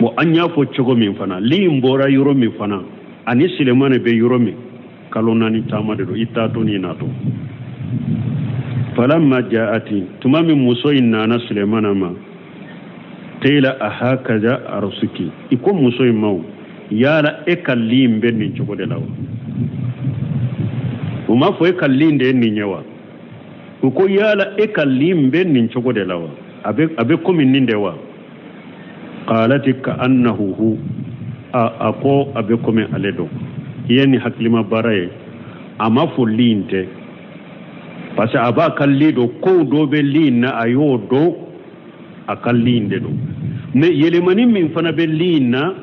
Bon, an y'a fɔ cogo min fana, li in bɔra yɔrɔ min fana ani Silemani bɛ yɔrɔ min, kalo 4 taama de don, i taatɔ n'i natɔ. Falamma jaati, tuma min muso in nana Sulemana ma, qila ahakaza arsuki, i ko muso in ma, yala e ka li in bɛ nin cogo de la wa? U m'a fɔ e ka li in de ye nin ye wa? U ko yala e ka li in bɛ nin cogo de la wa? A bɛ komi nin de wa? Qalati ka annahu hu. A ko a bɛ komi ale don. I ye nin hakilima baara ye. A ma fɔ li in tɛ, parce que a b'a ka li dɔn, kow dɔ bɛ li in na, a y'o dɔn, a ka li in de don. Mais yɛlɛmani min fana bɛ li in na,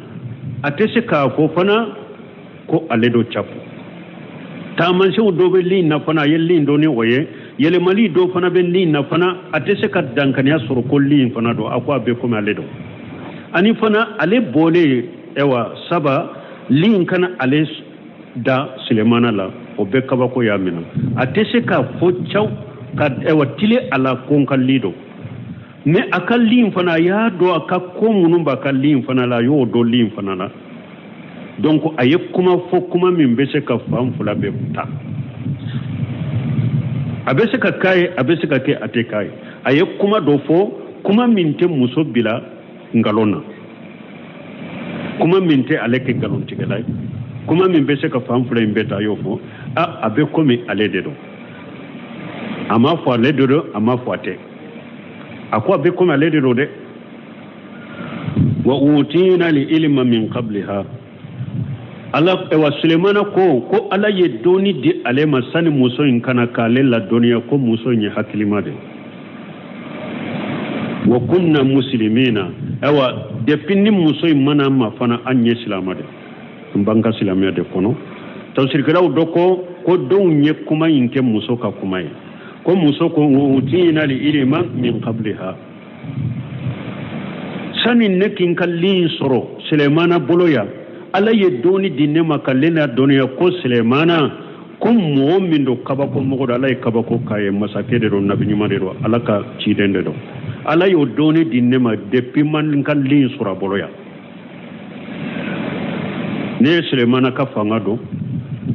a tɛ se k'a fɔ fana ko ale do cafu. Taamasiyɛnw dɔ bɛ li in na fana, a ye li in dɔn ni o ye. Yɛlɛmali dɔ fana bɛ li in na fana, a tɛ se ka dankaniya sɔrɔ ko li in fana don. A ko a bɛ komi ale don. Ani fana ale bɔlen, ɛwa, saba li in kana ale da Sulemana la, o bɛɛ kabako y'a minɛ. A tɛ se k'a fɔ caw ka, ɛwa, tile a la ko n ka li don. Mais a ka li in fana, a y'a dɔn a ka ko minnu b'a ka li in fana la, a y'o dɔn li in fana la. Donc a ye kuma fɔ, kuma min bɛ se ka fan fila bɛɛ ta. A bɛ se ka k'a ye, a bɛ se ka kɛ a tɛ k'a ye. A ye kuma dɔ fɔ, kuma min tɛ muso bila nkalon na, kuma min tɛ ale kɛ nkalontigɛla ye, kuma min bɛ se ka fan fila in bɛɛ ta. A y'o fɔ, a bɛ komi ale de don. A m'a fɔ ale de don, a m'a fɔ a tɛ. A ko a bɛ komi ale de don dɛ. Wa utina li ilma min qabliha. Ala, wa Sulemana ko Ala ye dɔnni di ale ma sani muso in kana, k'ale la dɔnniya ko muso in ye hakilima de. Wa kunna muslimina. Ayiwa, depuis ni muso in mana ma fana, an ye silama de, n b'an ka silamɛya de kɔnɔ. Tafsirikɛlaw dɔ ko dɔw ye kuma in kɛ muso ka kuma ye, ko muso ko utina li ilma min qabliha, sani ne k'i n ka li in sɔrɔ Sulemana bolo yan, Ala ye dɔnni di ne ma ka ne la dɔnniya ko Sulemana, ko mɔgɔ min don, kabako mɔgɔ don, Ala ye kabako k'a ye, masakɛ de don, nabi ɲuman de don, Ala ka ciden de don. Ala y'o dɔnni di ne ma depuis ma n ka li in sɔrɔ a bolo yan. Ne ye Sulemana ka fanga dɔn,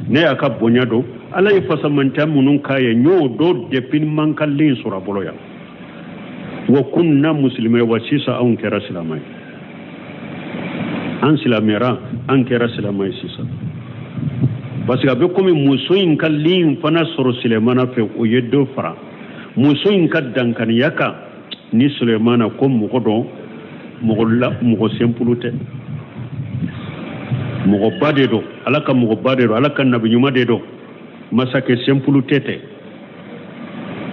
ne y'a ka bonya dɔn, Ala ye fasamantɛ minnu k'a ye, n y'o dɔn depuis ma n ka li in sɔrɔ a bolo yan. Wa kunna muslimina. Wa sisan anw kɛra silamɛ ye, an silamɛra, an kɛra silamɛ ye sisan. Parce que a bɛ komi muso in ka lin fana sɔrɔ Sulemana fɛ, o ye dɔ fara muso in ka dankaniya kan ni Sulemana ko mɔgɔ dɔn mɔgɔ la, mɔgɔ sɛnpulu tɛ, mɔgɔba de don, Ala ka mɔgɔba de don, Ala ka nabi ɲuman de don, masakɛ sɛnpulu tɛ tɛ.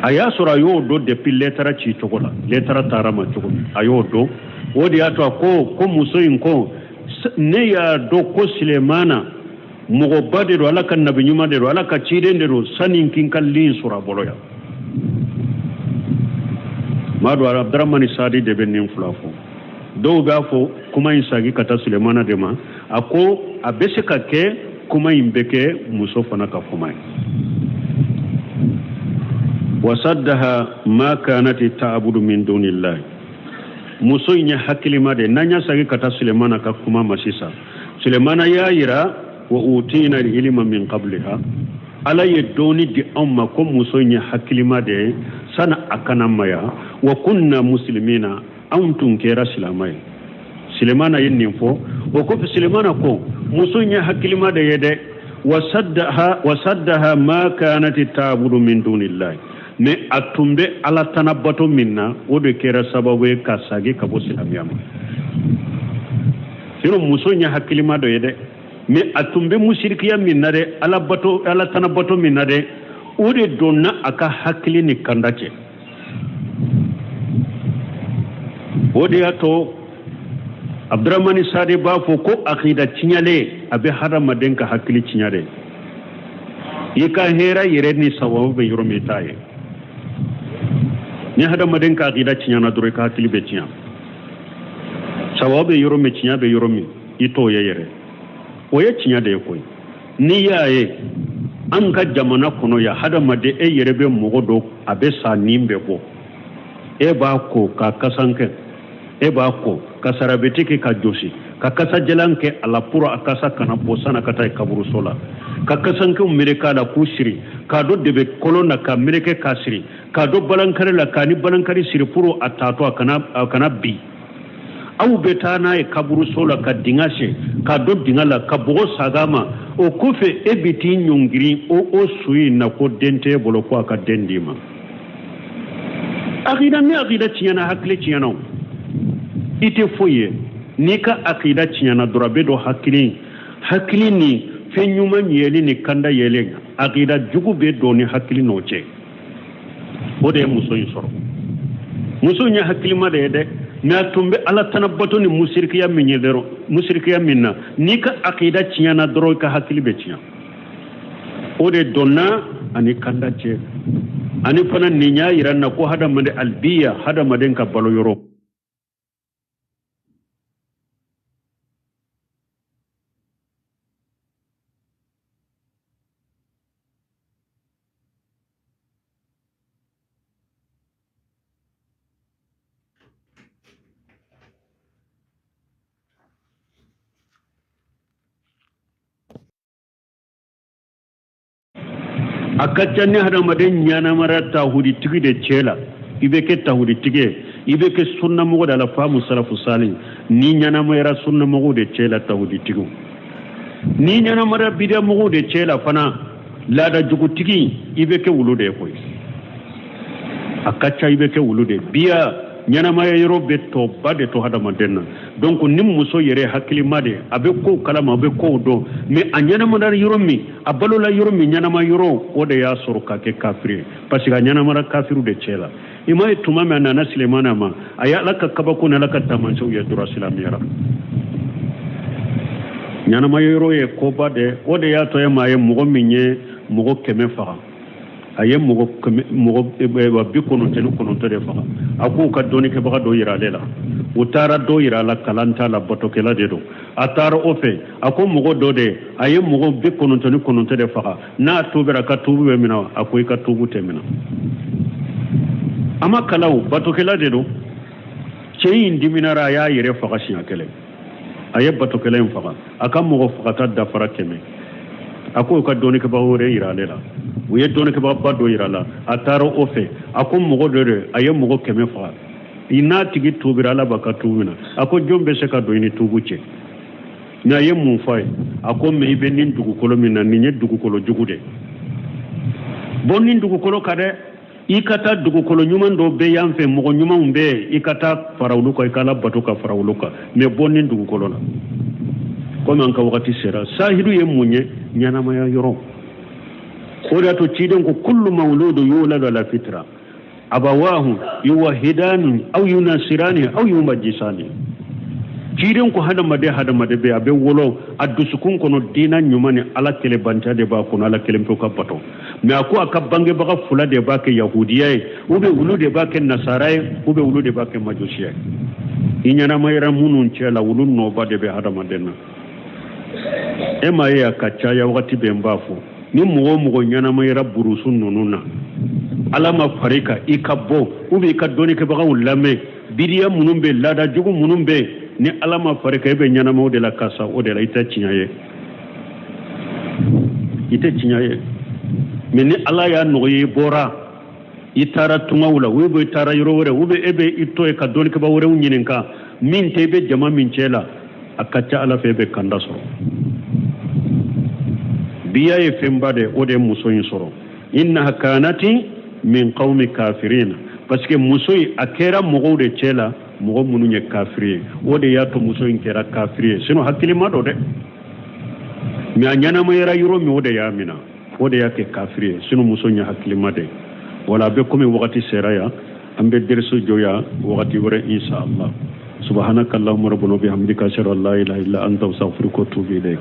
A y'a sɔrɔ a y'o dɔn depuis lɛtara ci cogo la, lɛtara taara ma cogo min, a y'o dɔn. O de y'a to a ko ko muso in ko ne y'a dɔn ko Sulemana mɔgɔba de don, Ala ka nabi ɲuman de don, Ala ka ciden de don, sani n k'i ka lin sɔrɔ a bolo yan. M'a dɔn, Abdaramani Sadi de bɛ nin fila fɔ. Dɔw b'a fɔ kuma in sagi ka taa Sulemana de ma. A ko a bɛ se ka kɛ kuma in bɛ kɛ muso fana ka kuma ye. Wasaddaha ma kanati ta'budu min dunillahi. Muso in ye hakilima de. N'an y'a sagi ka taa Sulemana ka kuma ma sisan, Sulemana y'a yira wa utina ilma min qabliha, Ala ye dɔnni di anw ma ko muso in ye hakilima de ye sani a kana maya. Wa kunna muslimina, anw tun kɛra silamɛ ye. Sulemana ye nin fɔ. O kɔfɛ Sulemana ko muso in ye hakilima de ye dɛ. Wasaddaha ma kanati ta'budu min dunillahi, mais a tun bɛ Ala tana bato min na, o de kɛra sababu ye ka sagi ka bɔ silamɛya ma. Sinon muso in ye hakilima dɔ ye dɛ, mais a tun bɛ musirikiya min na dɛ, Ala bato, Ala tana bato min na dɛ, o de donna a ka hakili ni kanda cɛ. O de y'a to Abdramani Sadi b'a fɔ ko akida tiɲɛlen a bɛ hadamaden ka hakili tiɲɛ dɛ. I ka hɛrɛ yɛrɛ ni sababu bɛ yɔrɔ min, i t'a ye. Ni hadamaden ka akida tiɲɛna dɔrɔn, i ka hakili bɛ tiɲɛ. Sababu bɛ yɔrɔ min, tiɲɛ bɛ yɔrɔ min, i t'o ye yɛrɛ. O ye tiɲɛ de ye koyi. N'i y'a ye an ka jamana kɔnɔ yan, hadamaden e yɛrɛ bɛ mɔgɔ dɔ, a bɛ sa nin bɛ bɔ, e b'a ko ka kasan kɛ, e b'a ko ka sarabeti kɛ ka josi, ka kasajalan kɛ a la pour a kasa kana bɔ san'a ka taa kaburuso la, ka kasankew meleke a la k'u siri, k'a dɔ debe kolon na ka meleke k'a siri, k'a dɔ balankari la k'a ni balankari siri pour a taatɔ a kana bi. Aw bɛ taa n'a ye kaburuso la ka dingɛ sen, k'a don dingɛ la, ka bɔgɔ saga ma. O kɔfɛ e bɛ t'i ɲɔngiri o su in na ko den t'e bolo, ko a ka den d'i ma. Akida, ni akida tiɲɛna, hakili tiɲɛna o, i tɛ foyi ye. N'i ka akida tiɲɛna dɔrɔn, a bɛ don hakili ni fɛn ɲuman yeli ni kanda yelen, akida jugu bɛ don ni hakili n'o cɛ. O de ye muso in sɔrɔ. Muso in ye hakilima de ye dɛ, mais a tun bɛ Ala tana bato ni musirikiya min ye dɔrɔn, musirikiya min na, n'i ka akida tiɲɛna dɔrɔn, i ka hakili bɛ tiɲɛ. O de donna ani kanda cɛ. Ani fana nin y'a yira n na ko hadamaden albiya, hadamaden ka balo yɔrɔ. A ka ca ni hadamaden ɲɛnamara tahuditigi de cɛ la, i bɛ kɛ tahuditigi ye, i bɛ kɛ sunnamɔgɔ de la, faamu salafu sali. N'i ɲɛnamayara sunnamɔgɔw de cɛ la, tahuditigiw. N'i ɲɛnamara bidiyamɔgɔw de cɛ la fana, laada jugutigi, i bɛ kɛ wulu de ye koyi. A ka ca i bɛ kɛ wulu de ye. Biya ɲɛnamaya yɔrɔ bɛ tɔba de to hadamaden na. Donc ni muso yɛrɛ hakilima de, a bɛ kow kalama, a bɛ kow dɔn, mais a ɲɛnamara yɔrɔ min, a balola yɔrɔ min, ɲɛnama yɔrɔ, o de y'a sɔrɔ ka kɛ kafiri ye, parce que a ɲɛnamara kafiriw de cɛ la. I m'a ye tuma min a nana Silemana ma, a ye Ala ka kabako ni Ala ka taamasiyɛnw ye dɔrɔn, silamɛyara. Ɲɛnamaya yɔrɔ ye koba de. O de y'a to e m'a ye mɔgɔ min ye mɔgɔ 100 faga, a ye mɔgɔ kɛmɛ, mɔgɔ 99 de faga, a k'u ka dɔnnikɛbaga dɔ yira ale la. U taara dɔ yira a la, kalan t'a la, batokɛla de don. A taara o fɛ, a ko mɔgɔ dɔ de a ye mɔgɔ 99 de faga, n'a tubira, ka tubu bɛ minɛ. A ko i ka tubu tɛ minɛ. A ma kalan o, batokɛla de don. Cɛ in diminara, a y'a yɛrɛ faga siɲɛ kelen. A ye batokɛla in faga, a ka mɔgɔ fagata dafara 100. A ko u ka dɔnnikɛbaga wɛrɛ yira ale la. U ye dɔnnikɛbagaba dɔ yira a la, a taara o fɛ, a ko mɔgɔ dɔ de a ye mɔgɔ 100 faga, n'a tigi tubira, Ala b'a ka tubu minɛ. A ko jɔn bɛ se ka don i ni tubu cɛ? Mais a ye mun fɔ a ye? A ko mais i bɛ nin dugukolo min na, nin ye dugukolo jugu de. Bɔ nin dugukolo kan dɛ, i ka taa dugukolo ɲuman dɔ bɛ yan fɛ, mɔgɔ ɲumanw bɛ yen, i ka taa fara olu kan, i ka Ala bato ka fara olu kan, mais bɔ nin dugukolo la. Komi an ka wagati sera, sahidu ye mun ye? Ɲɛnamaya yɔrɔ. O de y'a to ciden ko kullu mawludu yuladu ala fitra abawahu yuwahidani aw yunasirani aw yumajisani. Ciden ko hadamaden hadamaden bɛ a bɛ wolo, a dusukun kɔnɔ diina ɲuman ni Ala kelenbatiya de b'a kɔnɔ, Ala kelen pewu ka bato. Mais a ko a ka bangebaga fila de b'a kɛ yahudiya ye, ou bien olu de b'a kɛ nasara ye, ou bien olu de b'a kɛ majusiya ye. I ɲɛnamayara minnu cɛ la, olu nɔba de bɛ hadamaden na. E m'a ye a ka caya wagati bɛɛ n b'a fɔ, ni mɔgɔ o mɔgɔ ɲɛnamayara burusu ninnu na, Ala ma fara i kan, i ka bɔ, ou bien i ka dɔnnikɛbagaw lamɛn, bidiya minnu bɛ, laada jugu minnu bɛ, ni Ala ma fara i kan, e bɛ ɲɛnama o de la ka sa o de la, i tɛ tiɲɛ ye, i tɛ tiɲɛ ye. Mais ni Ala y'a nɔgɔya, i bɔra, i taara tungaw la, ou bien i taara yɔrɔ wɛrɛ, ou bien e bɛ i to yen ka dɔnnikɛba wɛrɛw ɲininka min tɛ i bɛ jama min cɛ la, a ka ca Ala fɛ e bɛ kanda sɔrɔ. Biya ye fɛnba de, o de ye muso in sɔrɔ. Innaha kanati min qawmi kafirina, parce que muso in a kɛra mɔgɔw de cɛ la, mɔgɔ minnu ye kafiri ye, o de y'a to muso in kɛra kafiri ye. Sinon hakilima don dɛ, mais a ɲɛnamayara yɔrɔ min, o de y'a minɛ, o de y'a kɛ kafiri ye. Sinon muso in ye hakilima de. Wala a bɛ komi wagati sera yan, an bɛ deriso jɔ yan, wagati wɛrɛ inshallah. Subhanaka allahumma rabbana bihamdika, ashhadu an la ilaha illa anta, astaghfiruka wa atubu ilayk.